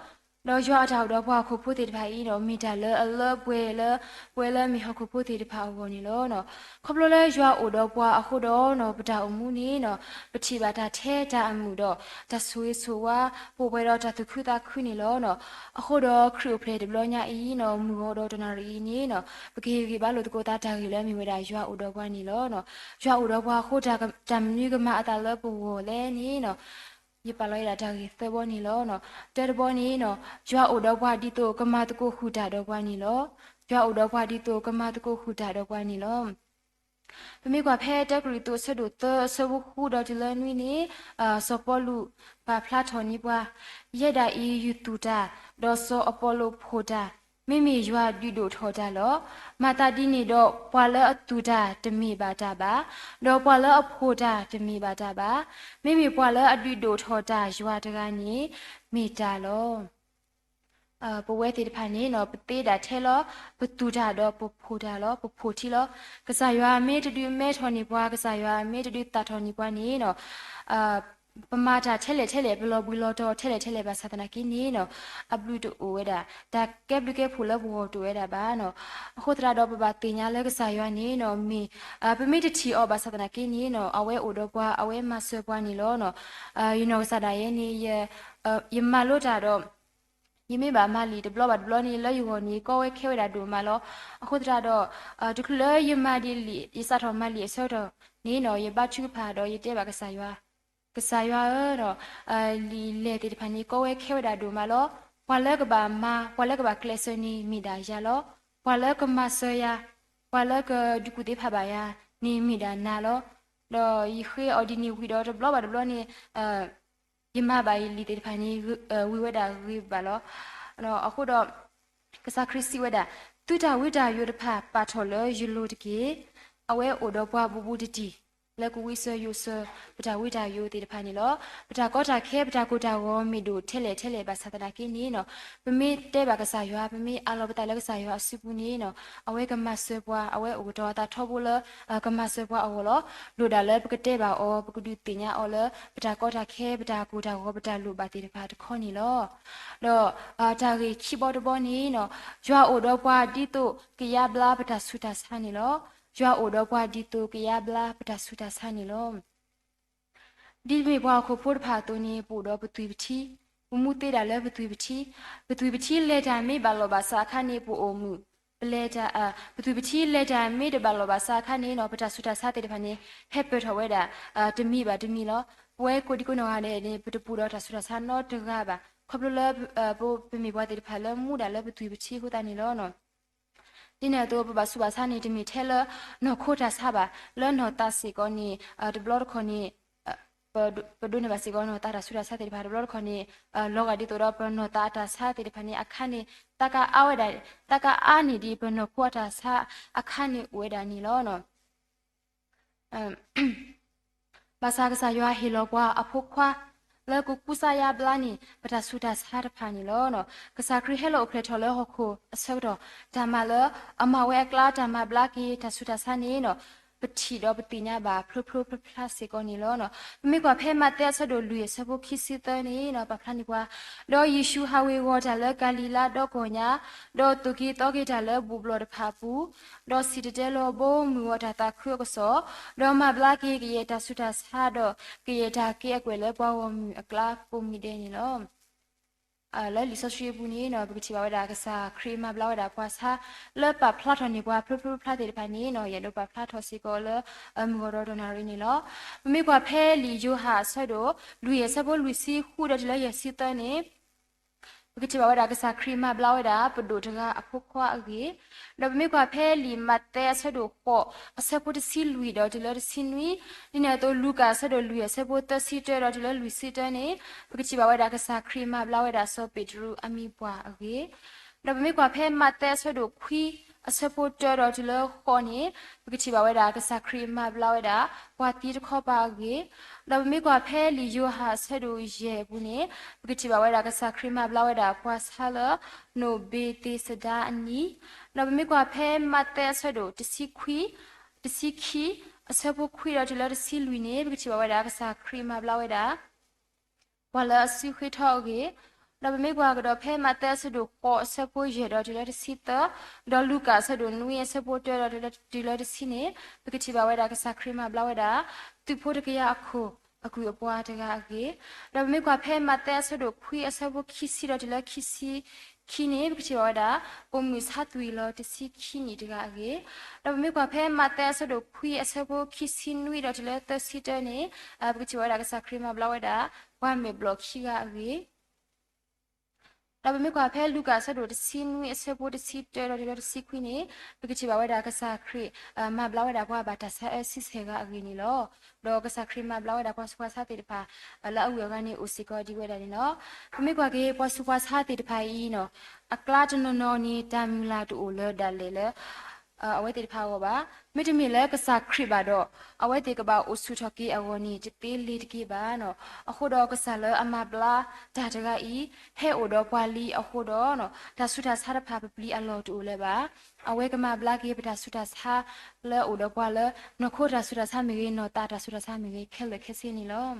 ဒီးယွၤအတၢ်အိၣ်ဒီးပှၤဟီၣ်ခိၣ်ဖိသ့ၣ်တဖၣ်အံၤဒီး မ့ၢ်တၢ်လၢအလၢပှဲၤလၢ ပဝဲလၢအမ့ၢ်ဟီၣ်ခိၣ်ဖိသ့ၣ်တဖၣ်အဂီၢ်န့ၣ်လီၤ. ခီဖျိလၢယွၤအိၣ်ဒီးပှၤအဃိဒီး ပတၢ်အိၣ်မူန့ၣ် ပထံၣ်ဘၣ်တၢ်ထဲတၢ်အမုာ်ဒီး တၢ်ဆိၣ်ဂ့ၤဆိၣ်ဝါ ပှဲၤဒီးတၢ်သူၣ်ခုသးခုန့ၣ်လီၤ. အဃိဒီးခရံာ်အိၣ်ဖျဲၣ်တဘျီညါအံၤ မုၢ်ဂီၤဒီးတနၣ်ရံၣ်အံၤန့ၣ် ပကဟ့ၣ်ဂံၢ်ဘါလိာ်သကိးသးတၢ်ဂ့ၢ်လၢအမ့ၢ်ဝဲဒၣ်ယွၤအိၣ်ဒီးပှၤန့ၣ်လီၤ. ယွၤအိၣ်ဒီးပှၤအဃိ တၢ်မနုၤကမၤအသးလၢပဂီၢ်လဲၣ်န့ၣ် ယပာ်လီၤဝဲဒၣ်တၢ်ဂ့ၢ်သၢဘီန့ၣ်လီၤ. တၢတဘီန့ၣ်နီၤ, ယွၤအိၣ်ဒီးပှၤဒ်သိးကမၤသကိးဃုာ်တၢ်ဒီးပှၤန့ၣ်လီၤ. ယွၤအိၣ်ဒီးပှၤဒ်သိးကမၤသကိးဃုာ်တၢ်ဒီးပှၤန့ၣ်လီၤ. ပမ့ၢ်ကွၢ်ဖဲတၢကရံၣ်သူးအဆၢဒိၣ်သၢအဆၢဖိဃုဒီးတုၤလၢနွံန့ၣ်, စီၤပီလူးပာ်ဖျါထီၣ်န့ၢ်ပှၤ, ယဲဒၣ်အံၤယသူၣ်တၢ်, ဒီးစီၤအပီလိးဖိၣ်တၢ်, မ့မ့ၢ်ယွၤဒုးဒိၣ်ထီၣ်တၢ်လီၤ. မၤသးဒ်န့ၣ်ဒီး ပှၤလၢအသူၣ်တၢ်တမ့ၢ်ဘၣ်တၢ်ဘၣ်, ဒီးပှၤလၢအဖိၣ်တၢ်တမ့ၢ်ဘၣ်တၢ်ဘၣ်. မ့မ့ၢ်ပှၤလၢအဒုးဒိၣ်ထီၣ်တၢ်ယွၤတဂၤန့ၣ် မ့ၢ်တၢ်လီၤ. ပဝဲသ့ၣ်တဖၣ်န့ၣ်နီၤ, ပသ့ဒၣ်ထဲလီၤ, ပသူၣ်တၢ်ဒီးပဖိၣ်တၢ်လီၤ, ပဖိၣ်ထံလီၤ. ကစၢ်ယွၤမ့ၢ်တဒုးမဲထီၣ်န့ၢ်ပှၤ, ကစၢ်ယွၤမ့ၢ်တဒုးသၣ်ထီၣ်န့ၢ်ပှၤန့ၣ်နီၤ, ပမၤတၢ်ထဲလဲၣ်ထဲလဲၣ်, ပလီၤဘှံးလီၤတီၤထဲလဲၣ်ထဲလဲၣ်ဘၣ်ဆၣ်သနာ်က့န့ၣ်နီၤ, အဘျုးတအိၣ်ဝဲဒၣ်, တၢ်ကဲဘျုးကဲဖှိၣ်လၢပဂီၢ်တအိၣ်ဝဲဒၣ်ဘၣ်နီၤ. အဃိသတးဒီး ပဘၣ်သ့ၣ်ညါလၢကစၢ်ယွၤန့ၣ်နီၤ, မ့ၢ်, ပမ့ၢ်တထံၣ်အီၤဘၣ်ဆၣ်သနာ်က့န့ၣ်နီၤ, အဝဲအိၣ်ဒီးပှၤ, အဝဲမၤစၢၤပှၤန့ၣ်လီၤနီၤ. ယနီၢ်ကစၢ်ဒၣ်ယဲန့ၣ် ယမၤလိတၢ်ဒီး ယမ့ၢ်ဘၣ်မၤလံာ်တဘျီဘၣ်တဘျီန့ၣ် လၢယဂီၢ်န့ၣ် ကီဝဲခဲဝဲဒၣ်ဒိၣ်မးလီၤ. အဃိသတးဒီး တချုးလၢယမၤဒံးလံာ်, ယစးထီၣ်မၤလံာ်အဆၢကတီၢ်န့ၣ်နီၤ, ယဘါထုကဖၣ်ဒီးယတဲဘၣ်ကစၢ်ယွၤ, ကစၢ်ယွၤဧၢ, လံာ်လဲၢ်သ့ၣ်တဖၣ်န့ၣ် ကီဝဲခဲဝဲဒၣ်ဒိၣ်မးလီၤ. ပှၤလၢကဘၣ်မၤ, ပှၤလၢကဘၣ်ကျဲးစၢးန့ၣ် မ့ၢ်ဒၣ်ယၤလီၤ. ပှၤလၢကမၤစၢၤယၤ, ပှၤလၢကဒုးကူၣ်သ့ဖးဘၣ်ယၤန့ၣ် မ့ၢ်ဒၣ်နၤလီၤ. ဒီးယဃ့အီၤဒ်န့ၣ်ဝံၤဒီး တဘျီဘၣ်တဘျီန့ၣ် ယမၤဘၣ်ယလံာ်သ့ၣ်တဖၣ်န့ၣ် ဝံၤဝဲဒၣ်ဂ့ၤဘၣ်လီၤ. အဃိဒီး ကစၢ်ခရံာ်စံးဝဲဒၣ်, သုတၢ်ဝံတၢ်ယိးတဖၣ်ပာ်ထီၣ်လၢယလိၤတက့ၢ်. အဝဲအိၣ်ဒီးပှၤဘူးဘူးတံၢ်တံၢ် လၢကဝံစၢၤယိးစၢၤ ပတၢ်ဝံတၢ်ယိးသ့ၣ်တဖၣ်န့ၣ်လီၤ. ပတၢ်ကီတၢ်ခဲ ပတၢ်ကိၢ်တၢ်ဂီၤမ့ၢ်ဒိၣ်ထဲလဲၣ်ထဲလဲၣ်ဘၣ်ဆၣ်သနာ်က့န့ၣ်နီၤ, ပမ့ၢ်တဲဘၣ်ကစၢ်ယွၤ, ပမ့ၢ်အးလီၤပသးလၢကစၢ်ယွၤအစုပူၤန့ၣ်နီၤ, အဝဲကမၤစၢၤပှၤ, အဝဲအိၣ်ကတီၤအသးထီဘိလၢ ကမၤစၢၤပှၤအဂီၢ်လီၤ. လိၣ်ဒၣ်လၢပကတဲဘၣ်အီၤ, ပကဒုးသ့ၣ်ညါအီၤလၢ ပတၢ်ကီတၢ်ခဲ ပတၢ်ကိၢ်တၢ်ဂီၤ ပတၢ်လိၣ်ဘၣ်သ့ၣ်တဖၣ်တခီန့ၣ်လီၤ. ဒီးတၢ်ဂ့ၢ်ခံဘီတဘီန့ၣ်နီၤ, ယွၤအိၣ်ဒီးပှၤဒ်သိးကယါဘျါပတၢ်ဆူးတၢ်ဆါန့ၣ်လီၤ. ယွၤအိၣ်ဒီးပှၤဒ်သိးကယါဘျါပတၢ်ဆူးတၢ်ဆါန့ၣ်လီၤ. ဒ်ပမ့ၢ်ပှၤဟီၣ်ခိၣ်ဖိတဖၣ်အသိးန့ၣ် ပအိၣ်ဒီးပသွံၣ်ပထံ, ပမူသ့ဒၣ်လၢပသွံၣ်ပထံ, ပသွံၣ်ပထံလဲၤတၢ်မ့ၢ်ဘၣ်လီၢ်ဘၣ်စးအခါန့ၣ် ပအိၣ်မုာ်, ပလဲၤတၢ်, ပသွံၣ်ပထံလဲၤတၢ်မ့ၢ်တဘၣ်လီၢ်ဘၣ်စးအခါန့ၣ်နီၤ, ပတၢ်ဆူးတၢ်ဆါသ့ၣ်တဖၣ်န့ၣ် ဟဲပၢၢ်ထီၣ်ဝဲဒၣ် တမံၤဘၣ်တမံၤလီၤ. ပဝဲကိးဒံကိးနီၢ်ဂၤဒဲးန့ၣ် ပတပူၤဒီးတၢ်ဆူးတၢ်ဆါနီတဂၤဘၣ်, ခီဖျိလၢ ပမ့ၢ်ပှၤသ့ၣ်တဖၣ်လၢမူဒၣ်လၢပသွံၣ်ပထံအဃိသတးန့ၣ်လီၤ. ဒ်န့ၣ်အသိး ပဘၣ်ဆူးဘၣ်ဆါန့ၣ် တမ့ၢ်ထဲလၢနီၢ်ခိတၢ်ဆါဘၣ်, လၢနီၢ်သးစ့ၢ်ကီးန့ၣ် တဘျီတခီၣ်န့ၣ် ပဒိးန့ၢ်ဘၣ်စ့ၢ်ကီးနီၢ်သးတၢ်ဆူးတၢ်ဆါသ့ၣ်တဖၣ် တဘျီတခီၣ်န့ၣ် လီၤဂာ်ဒ်သိးဒီးပနီၢ်သးအတၢ်ဆါသ့ၣ်တဖၣ်န့ၣ် အခါန့ၣ် သးကအါဝဲဒၣ်, သးကအါန့ၢ်ဒံးပနီၢ်ခိအတၢ်ဆါအခါန့ၣ်အိၣ်ဝဲဒၣ်န့ၣ်လီၤ. ဘၣ်ဆၣ်ကစၢ်ယွၤဟ့ၣ်လီၤပှၤအဖိခွါ လၢကကူစါယါဘျါန့ၢ် ပတၢ်ဆူးတၢ်ဆါတဖၣ်န့ၣ်လီၤ. ကစၢ်ခရံာ်ဟဲလီၤအိၣ်ဖျဲၣ်ထီၣ်လၢဟီၣ်ခိၣ်အဆၢကတီၢ် တၢ်မၤလၢအမၤဝဲအကျါ တၢ်မၤဘျါက့ၤတၢ်ဆူးတၢ်ဆါန့ၣ် ပထံၣ်ဒီးပသ့ၣ်ညါဘၣ်ဖျိဖျိဖျါဖျါစ့ၢ်ကီးန့ၣ်လီၤ. ပမ့ၢ်ကွၢ်ဖဲမးသဲအဆၢဒိၣ်လွံၢ်အဆၢဖိခံဆံသၢန့ၣ် ပာ်ဖျါန့ၢ်ပှၤ, ဒီးယ့ၣ်ၡူးဟးဝ့ၤဝီၤတၢ်လၢကၤလံၤလါဒီကိာ်ညါ, ဒီးသိၣ်က့ၤသီက့ၤတၢ်လၢဘူၣ်ဘျီၣ်တဖၣ်အပူၤ, ဒီးစံၣ်တဲၤတဲလီၤဘိမုၢ်ဂီၤတၢ်သးခုအကစီၣ်, ဒီးမၤဘျါက့ၤကယဲၢ်တၢ်ဆူးတၢ်ဆါ ဒီးကယဲၢ်တၢ်က့ၤအကွဲၢ်လၢပှၤဂီၢ်မုၢ်အကျါကိးမံၤဒဲးန့ၣ်လီၤ. လၢလံာ်စီဆှံအပူၤန့ၣ် ပကထံၣ်ဘၣ်ဝဲဒၣ်ကစၢ်ခရံာ်မၤဘျါဝဲဒၣ်ပှၤဆါ လၢပာ်ဖျါထီၣ်န့ၢ်ပှၤဖျိဖျိဖျါဖျါသ့ၣ်တဖၣ်န့ၣ် ယအဲၣ်ဒိးပာ်ဖျါထီၣ်စ့ၢ်ကီးလၢ မုၢ်ဂီၤဒီတနၣ်ရံၣ်န့ၣ်လီၤ. ပမ့ၢ်ကွၢ်ဖဲလံာ်ယိၤဟၣ်အဆၢဒိၣ် လွံၢ်အဆၢဖိလွံၢ်ဆံဃုဒီးတုၤလၢယဲၢ်ဆံသၢန့ၣ် ပကထံၣ်ဘၣ်ဝဲဒၣ်ကစၢ်ခရံာ်မၤဘျါဝဲဒၣ် ပဒိၣ်တဂၤအဖိခွါအဂ့ၢ်, ဒီးပမ့ၢ်ကွၢ်ဖဲလံာ်မးသဲအဆၢဒိၣ်ဃိး အဆၢဖိတဆံလွံၢ်ဒီးတုၤလၢတဆံနွံ, ဒ်န့ၣ်အသိး လူၤကၣ်အဆၢဒိၣ်လွံၢ် အဆၢဖိသၢဆံတၢဒီးတုၤလၢလွံၢ်ဆံတၢန့ၣ် ပကထံၣ်ဘၣ်ဝဲဒၣ်ကစၢ်ခရံာ်မၤဘျါဝဲဒၣ်စီၤပ့းတရူးအမံၤပှၢ်အဂ့ၢ်, ဒီးပမ့ၢ်ကွၢ်ဖဲမးသဲအဆၢဒိၣ်ခွံ အဆၢဖိတၢဒီးတုၤလၢဃိးန့ၣ် ပကထံၣ်ဘၣ်ဝဲဒၣ်ကစၢ်ခရံာ်မၤဘျါဝဲဒၣ် ပှၤသံတခီပၤအဂ့ၢ်, ဒီးပမ့ၢ်ကွၢ်ဖဲလံာ်ယိၤဟၣ်အဆၢဒိၣ်ယဲၢ်အပူၤန့ၣ် ပကထံၣ်ဘၣ်ဝဲဒၣ်ကစၢ်ခရံာ်မၤဘျါဝဲဒၣ်ပှၤဆါလၢ နိၣ်ဘ့းသ့းစဒါအနံၤ, ဒီးပမ့ၢ်ကွၢ်ဖဲမးသဲအဆၢဒိၣ်တဆံခွံ တဆံခံ အဆၢဖိခွံဒီးတုၤလၢတဆံလွံၢ်န့ၣ် ပကထံၣ်ဘၣ်ဝဲဒၣ်ကစၢ်ခရံာ်မၤဘျါဝဲဒၣ် ပှၤလၢအစုဃ့ထီအဂ့ၢ်, ဒီးပမ့ၢ်ကွၢ်ကဒီးဖဲမးသဲအဆၢဒိၣ်ဃိး အဆၢဖိယဲၢ်ဒီးတုၤလၢတဆံသၢ, ဒီးလူၤကၣ်အဆၢဒိၣ်နွံ အဆၢဖိတၢဒီးတုၤလၢတဆံန့ၣ် ပကထံၣ်ဘၣ်ဝဲဒၣ်ကစၢ်ခရံာ်မၤဘျါဝဲဒၣ် သုးဖိတကယၤအခိၣ်အကုၢ်အပှၤတဂၤအဂ့ၢ်, ဒီးပမ့ၢ်ကွၢ်ဖဲမးသဲအဆၢဒိၣ်ခွံ အဆၢဖိခံဆံဒီးတုၤလၢခံဆံ ခံန့ၣ် ပကထံၣ်ဘၣ်ဝဲဒၣ် ပိာ်မုၣ်ဆါသွံၣ်လီၤတဆံခံနံၣ်တဂၤအဂ့ၢ်, ဒီးပမ့ၢ်ကွၢ်ဖဲမးသဲအဆၢဒိၣ်ခွံအဆၢဖိခံဆံနွံဒီးတုၤလၢသၢဆံတၢန့ၣ် ပကထံၣ်ဘၣ်ဝဲဒၣ်ကစၢ်ခရံာ်မၤဘျါဝဲဒၣ် ပှၤမဲာ်ဘျီၣ်ခံဂၤအဂ့ၢ် ဒီးပမ့ၢ်ကွၢ်ဖဲလူၤကၣ်အဆၢဒိၣ်တဆံနွံအဆၢဖိတဆံတၢဒီးတုၤလၢတဆံခွံန့ၣ် ပကထံၣ်ဘၣ်ဝဲဒၣ်ကစၢ်ခရံာ် မၤဘျါဝဲဒၣ်ပှၤဘၣ်တၢ်ဆါအၢဆံဆဲၣ်ဂၤအဂ့ၢ်န့ၣ်လီၤ. ဒီးကစၢ်ခရံာ်မၤဘျါဝဲဒၣ်ပှၤဆူးပှၤဆါသ့ၣ်တဖၣ် လၢအဂုၤအဂၤန့ၣ်အိၣ်စ့ၢ်ကီးဒ်ဝဲဒၣ်န့ၣ်လီၤ. ပမ့ၢ်ကွၢ်က့ၤပှၤဆူးပှၤဆါသ့ၣ်တဖၣ်အံၤနီၤ အကျါတနီၤနီၤန့ၣ် တၢ်မုၢ်လၢ်တအိၣ်လၢဒၣ်လဲာ်လၢ အဝဲသ့ၣ်တဖၣ်အဂီၢ်ဘၣ်. မ့တမ့ၢ်လၢကစၢ်ခရံာ်ဘၣ်ဒီး အဝဲသ့ၣ်ကဘၣ်အိၣ်ဆူၣ်ထီၣ်က့ၤအဂီၢ်န့ၣ် တသ့လၢၤတက့ၢ်ဘၣ်နီၤ. အဃိဒီးကစၢ်လၢအမၤဘျါတၢ်တဂၤအံၤ ဟဲအိၣ်ဒီးပှၤလံအဃိဒီး တၢ်ဆူးတၢ်ဆါတဖၣ်ပပျံၤအလီၢ်တအိၣ်လၢၤဘၣ်. အဝဲကမၤဘျါက့ၤပတၢ်ဆူးတၢ်ဆါလၢအအိၣ်ဒီးပှၤလၢ နီၢ်ခိတၢ်ဆူးတၢ်ဆါမ့ၢ်ဂ့ၤ နီၢ်သးတၢ်ဆူးတၢ်ဆါမ့ၢ်ဂ့ၤ ခဲလၢာ်ခဲဆ့န့ၣ်လီၤ.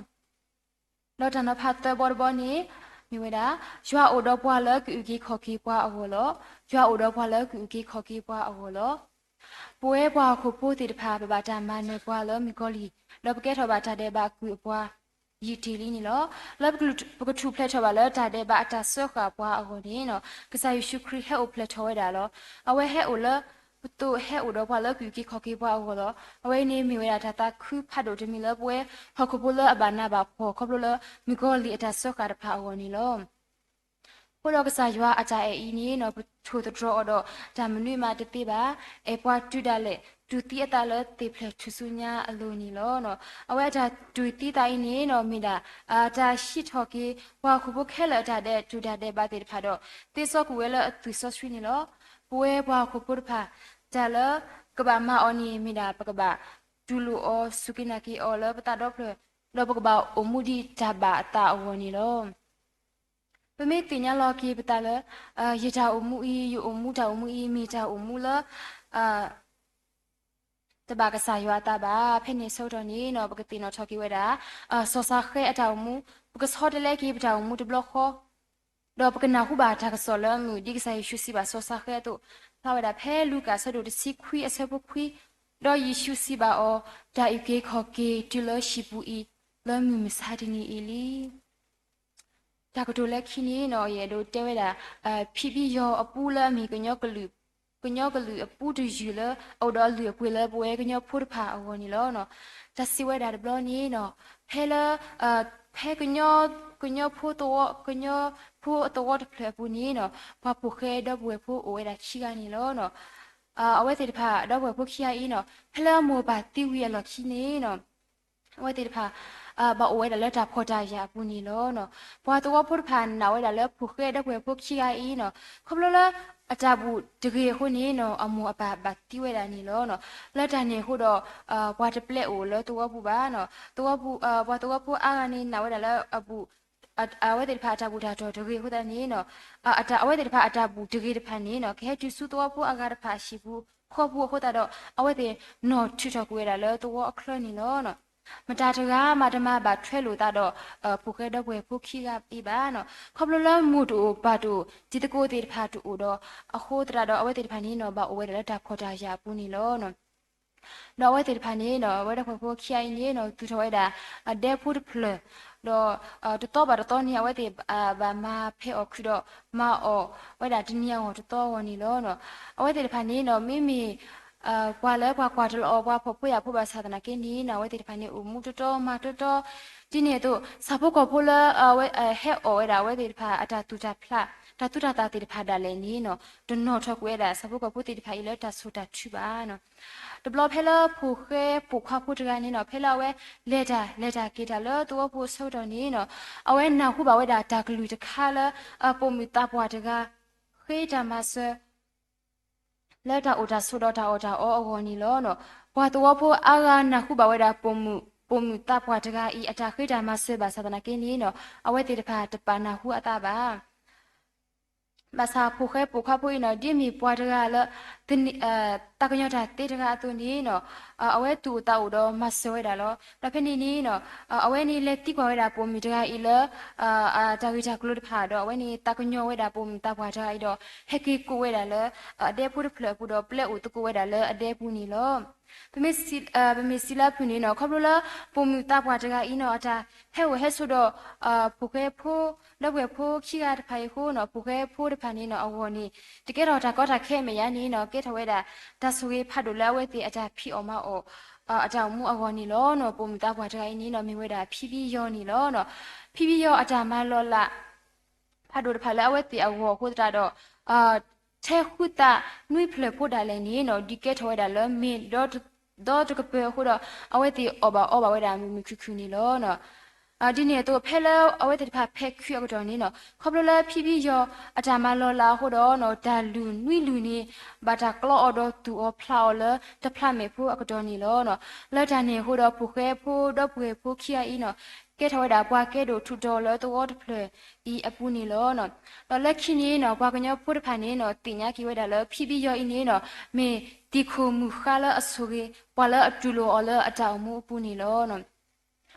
ဒီးတၢ်နီၤဖးသၢဘီတဘီန့ၣ် မ့ၢ်ဝဲဒၣ် ယွၤအိၣ်ဒီးပှၤလၢကအုၣ်က့ၤခီၣ်က့ၤပှၤအဂီၢ်လီၤ. ယွၤအိၣ်ဒီးပှၤလၢကအုၣ်က့ၤခီၣ်က့ၤပှၤအဂီၢ်လီၤ. ပဝဲပှၤဟီၣ်ခိၣ်ဖိသ့ၣ်တဖၣ် ပဘၣ်တၢ်မၤနၢၤပှၤလၢမုၣ်ကီၤလံၢ်, ဒီးပကဲထီၣ်ဘၣ်တၢ်ဒဲးဘးအကုၢ်အပှၤ ယံာ်တ့ၢ်လံန့ၣ်လီၤ. လၢပကထူၣ်ဖျဲးထီၣ်ဘၣ်လၢတၢ်ဒဲးဘးအတၢ်စၢဃာ်ပှၤအဂီၢ်န့ၣ် ကစၢ်ယ့ၣ်ၡူးခရံာ်ဟဲအိၣ်ဖျဲၣ်ထီၣ်ဝဲဒၣ်လီၤ. အဝဲဟဲအိၣ်လၢ ပသိးဟဲအိၣ်ဒီးပှၤလၢကအုၣ်က့ၤခီၣ်က့ၤပှၤအဂီၢ်လီၤ. အဝဲအံၤန့ၣ်မ့ၢ်ဝဲဒၣ်တၢ်သးခုဖးဒိၣ်တမံၤလၢပဝဲဟီၣ်ခိၣ်ဖိလၢအဘၣ်နးဘၣ်ဖှီၣ်ခီဖျိလၢမုၣ်ကီၤလံၢ်အတၢ်စၢဃာ်တဖၣ်အဂီၢ်န့ၣ်လီၤ. အဃိဒီးကစၢ်ယွၤအတၢ်အဲၣ်အံၤန့ၣ် ပထိၣ်သတြီၤအီၤဒီးတၢ်မနုၤမးတသ့ဘၣ်. အဲၣ်ပှၤတုၤဒၣ်လဲာ် တူၢ်သံအသးလၢသ့ၣ်ဖျဲၣ်ထူၣ်စုညါအလိၤန့ၣ်လီၤ. အဝဲအတၢ်တူၢ်သံသးအံၤန့ၣ်မ့ၢ်ဒၣ် တၢ်ဟံးထီၣ်က့ၤ ပှၤဟီၣ်ခိၣ်ဖိခဲလၢာ်အတၢ်ဒဲးတူၢ်တၢ်ဒဲးဘးသ့ၣ်တဖၣ်ဒီး သ့စီကွံာ်ဝဲလၢအသွံၣ်စီဆှံန့ၣ်လီၤ. ပဝဲပှၤဟီၣ်ခိၣ်ဖိတဖၣ် တၢ်လၢကဘၣ်မၤအီၤန့ၣ်မ့ၢ်ဒၣ် ပကဘၣ်တူၢ်လိာ်အီၤ စူၢ်က့ၤနာ်က့ၤအီၤလၢပသးဒီဖျၢၣ်, ဒီးပကဘၣ်အိၣ်မူဒ်တၢ်ဘၣ်အသးအဂီၢ်န့ၣ်လီၤ. ပမ့ၢ်သ့ၣ်ညါလီၤက့ၤပသးလၢ ယတၢ်အိၣ်မူအံၤ ယအိၣ်မူတၢ်အိၣ်မူအံၤ မ့ၢ်တၢ်အိၣ်မူလၢ တဘၣ်ကစၢ်ယွၤအသးဘၣ်. ဖဲန့ၣ်အဆၢကတီၢ်န့ၣ် ပကသ့ၣ်နီၣ်ထီၣ်က့ၤဝဲဒၣ် စီၤၡဃဲအတၢ်အိၣ်မူ, ပကဆီတလဲက့ၤပတၢ်အိၣ်မူတဘျီဃီ ဒီးပကနၢ်ဟူဘၣ်တၢ်ကစီၣ်လၢအမုာ် ဒ်ကစၢ်ယ့ၣ်ၡူးစံးဘၣ်စီၤၡဃဲအသိး, ဖျါဝဲဒၣ်ဖဲလူၤကၣ်အဆၢဒိၣ်တဆံခွံအဆၢဖိခွံ, ဒီးယ့ၣ်ၡူးစံးဘၣ်အီၤ, တၢ်အုၣ်က့ၤခီၣ်က့ၤတုၤလၢဟံၣ်ပူၤအံၤ လၢမုၢ်မဆါတနံၤအံၤလံ. တၢ်ကတိၤလၢခံန့ၣ်နီၤ ယအဲၣ်ဒိးတဲဝဲဒၣ် ဖံးဘံယီၤအပူလၢအမ့ၢ် ကညီကလုာ်အပူတယုၢ်လၢ အအိၣ်ဒီးအလုၢ်အပှ့ၤလၢပဝဲကညီဖိတဖၣ်အဂီၢ်န့ၣ်လီၤ. တၢ်စံးဝဲဒၣ်တဘျီန့ၣ်နီၤ ဖဲလၢ ဖဲကညီ ကညီဖိသဝီ ကညီဖိအသဝီတဖျၢၣ်အပူၤန့ၣ်နီၤ ပှၤဖိၣ်ဃဲဒီပုၢ်ဝဲၢ်ဖိအိၣ်ဝဲဒၣ်ခံဂၤန့ၣ်လီၤ. အဝဲသ့ၣ်တဖၣ် ဒီပုၢ်ဝဲၢ်ဖိခံဂၤအံၤနီၤ ဖဲလၢအမိၢ်အပၢ်သံဝံၤအလီၢ်ခံန့ၣ်နီၤ အဝဲသ့ၣ်တဖၣ် ဘၣ်အိၣ်ဝဲဒၣ်လၢတၢ်ဖှီၣ်တၢ်ယာ်အပူၤန့ၣ်လီၤ. ပှၤသဝီဖိတဖၣ်နာ်ဝဲဒၣ်လၢဖိၣ်ဃဲဒီပုၢ်ဝဲၢ်ဖိခံဂၤအံၤနီၤ ခီဖျိလၢ အတၢ်ဘူၣ်တဂ့ၤအဃိန့ၣ်နီၤ အမိၢ်အပၢ်ဘၣ်သံဝဲဒၣ်န့ၣ်လီၤ. လၢတၢ်န့ၣ်အဃိဒီး ပှၤတပျဲအိၣ်လၢသဝီပူၤဘၣ်. သဝီပူၤ ပှၤသဝီဖိအါဂၤန့ၣ် နာ်ဝဲဒၣ်လၢအဘူၣ် အဝဲသ့ၣ်တဖၣ်အတၢ်ဘူၣ်တၢ်တီၢ်တဂ့ၤအဃိသတးန့ၣ်နီၤ အဝဲသ့ၣ်တဖၣ်အတၢ်ဘူၣ်တဂ့ၤတဖၣ်န့ၣ်နီၤ ကဟဲတုၤဆူသဝီဖိအဂၤတဖၣ်အဟံၣ်ပူၤဃီပူၤအဃိသတးဒီး အဝဲသ့ၣ်နီၣ်ထုးထီၣ်ကွံာ်ဝဲဒၣ်လၢသဝီအချၢန့ၣ်လီၤ. မတၤတဂၤမးတမၤဘၣ်ထွဲလိာ်သးဒီး ဖိၣ်ဃဲဒီပုၢ်ဝဲၢ်ဖိခံဂၤအံၤဘၣ်. ခီဖျိလၢမိၢ်တအိၣ်ပၢ်တအိၣ် တံၤသကိးသ့ၣ်တဖၣ်တအိၣ်ဒီး အဃိသတးဒီး အဝဲသ့ၣ်တဖၣ်န့ၣ်နီၤ ဘၣ်အိၣ်ဝဲဒၣ်လၢတၢ်ဖှီၣ်တၢ်ယာ်အပူၤန့ၣ်လီၤ. ဒီးအဝဲသ့ၣ်တဖၣ်န့ၣ်နီၤ အဝဲဒီပုၢ်ဝဲၢ်ဖိခံဂၤအံၤန့ၣ်နီၤ သူၣ်ထီၣ်ဝဲဒၣ် အဒဲဖိတဖျၢၣ်, ဒီး တသီဘၣ်တသီန့ၣ် အဝဲသ့ၣ်ဘၣ်မၤဖဲအီၣ်ခုးဒီး မၤအီၣ်ဝဲဒၣ်တနံၤအဂီၢ်တသီအဂီၢ်န့ၣ်လီၤ. အဝဲသ့ၣ်တဖၣ်န့ၣ်နီၤ မ့မ့ၢ် ပှၤလၢပှၤကွၢ်တလီၤအီၤ ပှၤဖှီၣ်ဖိယာ်ဖိဘၣ်ဆၣ်သနာ်က့န့ၣ်နီၤ အဝဲသ့ၣ်တဖၣ်န့ၣ် အိၣ်မူတတီမၤတတီ ဒ်န့ၣ်အသိး ဆၣ်ဖိကီၢ်ဖိလၢ ဟဲအီၣ်ဝဲဒၣ်အဝဲသ့ၣ်တဖၣ်အတၢ်သူၣ်တၢ်ဖျး တၢ်သူၣ်တၢ်သၣ်သ့ၣ်တဖၣ်ဒၣ်လဲာ်န့ၣ်နီၤ တနီၣ်ထီၣ်ကွံာ်ဝဲဒၣ်ဆၣ်ဖိကီၢ်ဖိသ့ၣ်တဖၣ်အံၤလၢတၢ်ဆိၣ်တၢ်ထုဘၣ်နီၤ. တဘျီဖဲလၢဖိၣ်ဃဲပိာ်ခွါဖိတဂၤန့ၣ်နီၤ ဖဲလၢအဝဲလဲၤတၢ်လဲၤတၢ်က့ၤတၢ်လၢသဝီဖိအဆၢကတီၢ်န့ၣ်နီၤ အဝဲနၢ်ဟူဘၣ်ဝဲဒၣ်တၢ်ကလုၢ်တခါလၢ ပိာ်မုၣ်သးပှၢ်တဂၤ ဃ့တၢ်မၤစၢၤ လၢတၢ်အိၣ်တၢ်ဆိးဒီးတၢ်အီၣ်တၢ်အီအဂီၢ်န့ၣ်လီၤ. ပှၤသဝီဖိအါဂၤနၢ်ဟူဘၣ်ဝဲဒၣ်ပိာ်မုၣ် ပိာ်မုၣ်သးပှၢ်တဂၤအံၤ အတၢ်ဃ့တၢ်မၤစၢၤဘၣ်ဆၣ်သနာ်က့န့ၣ်နီၤ အဝဲသ့ၣ်တဖၣ်တပာ်နၢ်ဟူအသးဘၣ်. ဘၣ်ဆၣ်ဖိၣ်ဃဲပိာ်ခွါဖိအံၤနီၤ ဒ်အမ့ၢ်ပှၤတဂၤလၢ သးကညီၤတၢ်သ့တဂၤအသိးန့ၣ်နီၤ အဝဲသူၣ်အိၣ်သးအိၣ်ဒီးမၤစၢၤဝဲဒၣ်လီၤ. ဒီးဖဲန့ၣ်န့ၣ်နီၤ အဝဲန့ၣ်လဲၤသံကွၢ်ဝဲဒၣ်ပိာ်မုၣ်တဂၤအံၤလၢ တၢ်ဂ့ၢ်တၢ်ကျိၤတဖၣ်ဒီး အဝဲန့ၣ်သးကညီၤဝဲဒၣ်ပိာ်မုၣ်သးပှၢ်တဂၤအံၤဒီး ဟဲက့ၤကိးဝဲဒၣ်လၢ အဒဲဖိတဖျၢၣ်အပူၤဒီး ပျဲအိၣ်သကိးဝဲဒၣ်လၢအဒဲပူၤန့ၣ်လီၤ. ပမ့ၢ်စံးလၢအဖုၣ်န့ၣ်နီၤ ခီဖျိလၢပိာ်မုၣ်သးပှၢ်တဂၤအံၤနီၤ အတၢ်ဟဲအိၣ်ဟဲဆိးဒီး ဖိၣ်ဃဲဖိ ဒီပုၢ်ဝဲၢ်ဖိခံဂၤတဖၣ်အံၤအဃိနီၤ ဖိၣ်ဃဲဖိတဖၣ်န့ၣ်နီၤ အဂီၢ်န့ၣ် တကဲထီၣ်တၢ်ကီတၢ်ခဲမဲာ်ညါန့ၣ်နီၤ ကဲထီၣ်ဝဲဒၣ် တၢ်ဆိၣ်ဂ့ၤဖးဒိၣ်လၢအဝဲသ့ၣ်အတၢ်ဖံးအီၣ်မၤအီၣ် အတၢ်အိၣ်မူအဂီၢ်န့ၣ်လီၤနီၤ. ပိာ်မုၣ်သးပှၢ်တဂၤအံၤန့ၣ်နီၤ မ့ၢ်ဝဲဒၣ်ဖံဘံယီၤန့ၣ်လီၤ. ဖံဘံယီၤအတၢ်မၤလီၤလး ဖးဒိၣ်တဖၣ်လၢအဝဲသ့ၣ်အဂီၢ်အဃိသတးဒီး ထဲဃုသးနွံဖျၢၣ်ဖိဒၣ်လဲာ်န့ၣ်နီၤ ဒုးကဲထီၣ်ဝဲဒၣ်လၢမ့ၢ်ဒီတကပၤအဃိဒီး အဝဲသ့ၣ်အီၣ်ဘၣ်အီဘၣ်ဝဲဒၣ်မုာ်မုာ်ခုၣ်ခုၣ်န့ၣ်လီၤ. ဒ်န့ၣ်အသိး ဖဲလၢအဝဲသ့ၣ်တဖၣ်ဖဲးခုးအကတီၢ်န့ၣ်နီၤ ခီဖျိလၢဖံဘံယီၤအတၢ်မၤလီၤလးအဃိဒီး တၢ်လုၢ်နွံလုၢ်န့ၣ် ဘၣ်တၢ်ကျီအီၤဒီးသူၣ်အီၤဖျးအီၤလၢတဖျးမဲာ်ဖိအကတီၢ်န့ၣ်လီၤ. လၢတၢ်န့ၣ်အဃိဒီး ဖိၣ်ဃဲဖိ ဒီပုၢ်ဝဲၢ်ဖိခံဂၤအံၤနီၤ ကဲထီၣ်ဝဲဒၣ်ပှၤကဲဒိၣ်ထူးတီၤလၢသဝီတဖျၢၣ်အံၤအပူၤန့ၣ်လီၤ. ဒီးလၢခံန့ၣ်နီၤ ပှၤကညီဖိတဖၣ်န့ၣ်နီၤ သ့ၣ်ညါက့ၤဝဲဒၣ်လၢ ဖံဘံယီၤအံၤန့ၣ်နီၤ မ့ၢ်တံၤခိၣ်မုၢ်ဃါလၢအဆိၣ်ဂ့ၤ ပှၤလၢအတူၢ်လိာ်အီၤလၢအတၢ်အိၣ်မူအပူၤန့ၣ်လီၤ.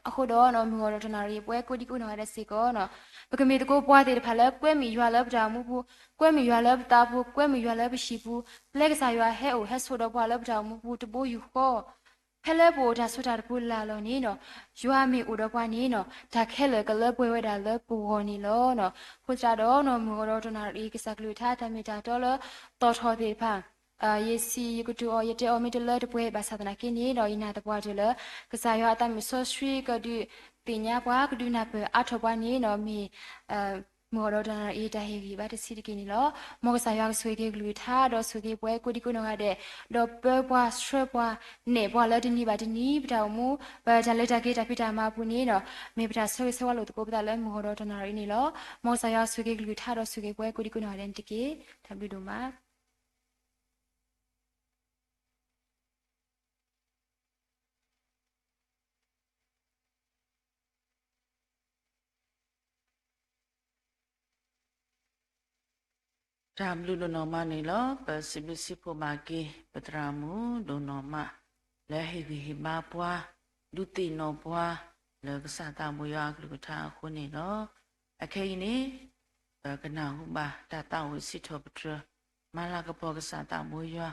အဃိဒီး မုၢ်ဂီၤဒီးတနၣ်ရံၣ် ပဝဲကိးဒံကိးနီၢ်ဂၤဒဲးစ့ၢ်ကီးနီၤ ပကမ့ၢ်သကိးပှၤသ့ၣ်တဖၣ်လၢ ကွဲမုာ်ယွၤလၢပတၢ်အိၣ်မူပူၤ, ကွဲမုာ်ယွၤလၢပသးပူၤ, ကွဲမုာ်ယွၤလၢပဟံၣ်ပူၤ, ပျဲကစၢ်ယွၤဟဲအိၣ်ဟဲဆိးဒီးပှၤလၢပတၢ်အိၣ်မူပူၤတဘိယူၢ်ဃီ ဖဲလၢပအိၣ်တၢ်ဆိးတၢ်တပူၤလၢ်လီၢ်န့ၣ်နီၤ ယွၤမ့ၢ်အိၣ်ဒီးပှၤန့ၣ်နီၤ တၢ်ခဲလၢာ်ကလၢပှဲၤဝဲဒၣ်လၢပဂီၢ်န့ၣ်လီၤ. အဃိသတးဒီး မုၢ်ဂီၤဒီးတနၣ်ရံၣ် ကစၢ်ကလုၢ်ကထါတၢ်မ့ၢ်တၢ်တီလၢသီၣ်ထီၣ်သ့ၣ်တဖၣ် ယစံးယကတိၤအီၤ ယတဲအီၤမ့ၢ်တလၢတပှဲၤဘၣ်ဆၣ်သနာ်က့န့ၣ်ဒီး ယနာ်သပှၢ်တၢၢ်လၢ ကစၢ်ယွၤအသးမုၢ်စီဆှံကဒုးသ့ၣ်ညါပှၤ ကဒုးနၢ်ပၢၢ်အါထီၣ်ပှၤန့ၣ်နီၤ မ့ၢ် မုၢ်ဂီၤဒီးတနၣ်ရံၣ်အတၢ်ဟ့ၣ်ဂံၢ်ဘါတဆံးတက့ၢ်န့ၣ်လီၤ. မ်ကစၢ်ယွၤကဆိၣ်ဂ့ၤက့ၤကလုၢ်ကထါ ဒီးဆိၣ်ဂ့ၤပဝဲကိးဒံကိးနီၢ်ဂၤဒဲး ဒီးပၢပှၤဆှၢပှၤ နဲၣ်ပှၤလၢတနံၤဘၣ်တနံၤ ပတၢ်အိၣ်မူ ပတၢ်လဲၤတၢ်က့ၤတၢ်ဖံးတၢ်မၤအပူၤန့ၣ်နီၤ မ့ၢ်ပတၢ်ဆၢဂ့ၤဆၢဝါလိာ်သကိးပသးလၢမုၢ်ဂီၤဒီးတနၣ်ရံၣ်န့ၣ်လီၤ. မ်ကစၢ်ယွၤဆိၣ်ဂ့ၤကလုၢ်ကထါ ဒီးဆိၣ်ဂ့ၤပဝဲကိးဒံကိးနီၢ်ဂၤဒဲးန့ၣ်တက့ၢ်. တၢ်ဘျုးဒိၣ်မး. တၢ်ဘျုးဒိၣ်နီၢ်မးန့ၣ်လီၤ. ပစံးဘျုးစံးဖှိၣ်ဘၣ်က့ၤ ပသရၣ်မုၣ်ဒိၣ်နီၢ်မး လၢဟ့ၣ်ဂံၢ်ဟ့ၣ်ဘါပှၤ ဒုးသ့ၣ်နီၣ်ပှၤ လၢကစၢ်သးဘိယွၤအကလုၢ်ကထါအဃိန့ၣ်လီၤ. အခဲအံၤန့ၣ် ပကနၢ်ဟူဘၣ်တၢ်သးဝံၣ်စံးထီၣ်ပတြၢၤ မၤလၤကပီၤကစၢ်သးဘိယွၤ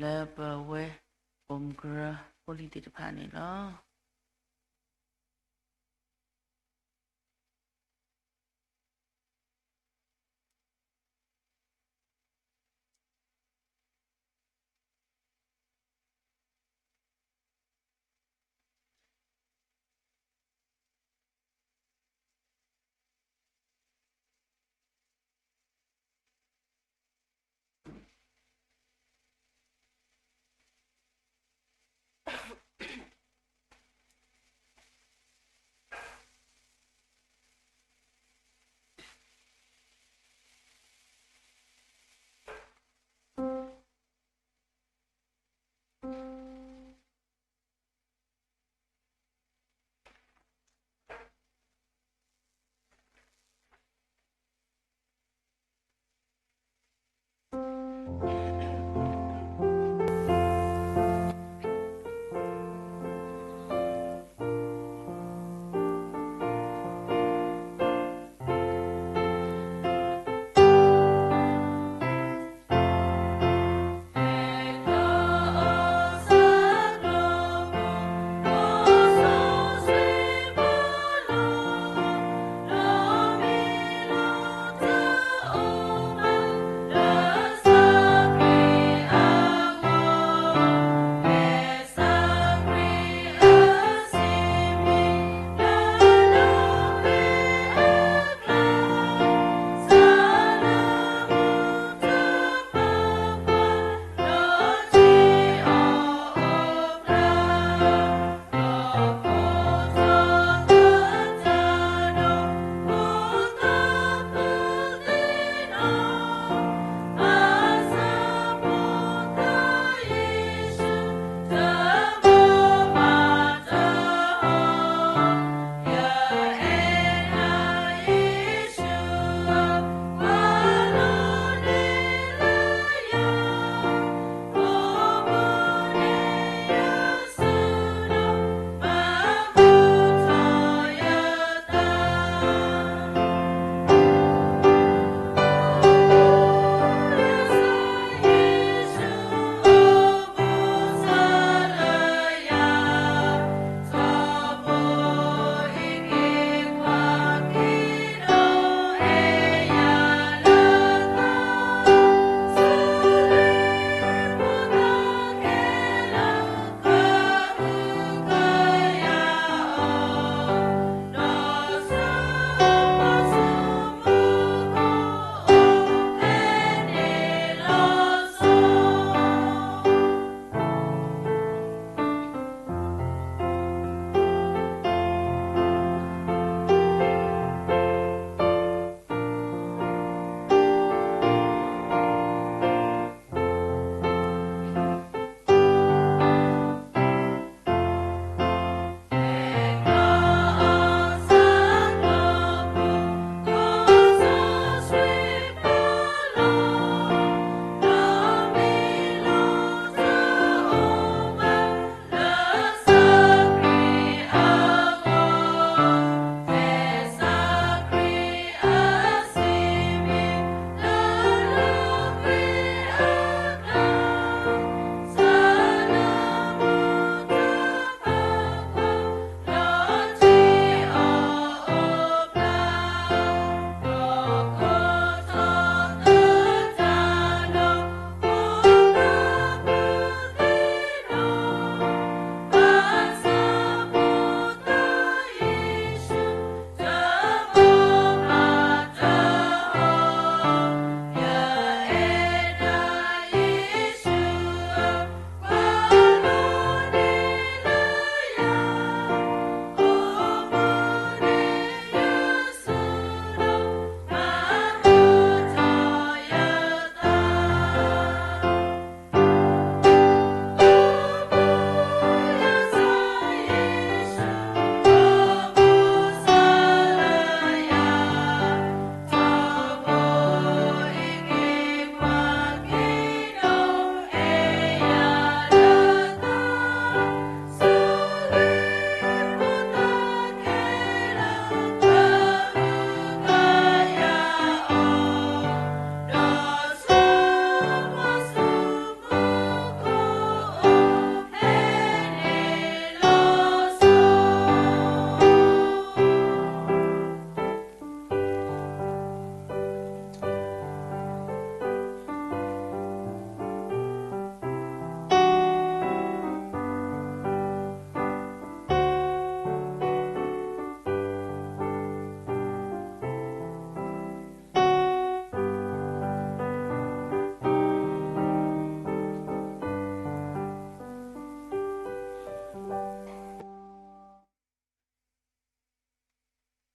လၢပဝဲပိာ်မုၣ်ကရၢဖိလံၤသ့ၣ်တဖၣ်န့ၣ်လီၤ.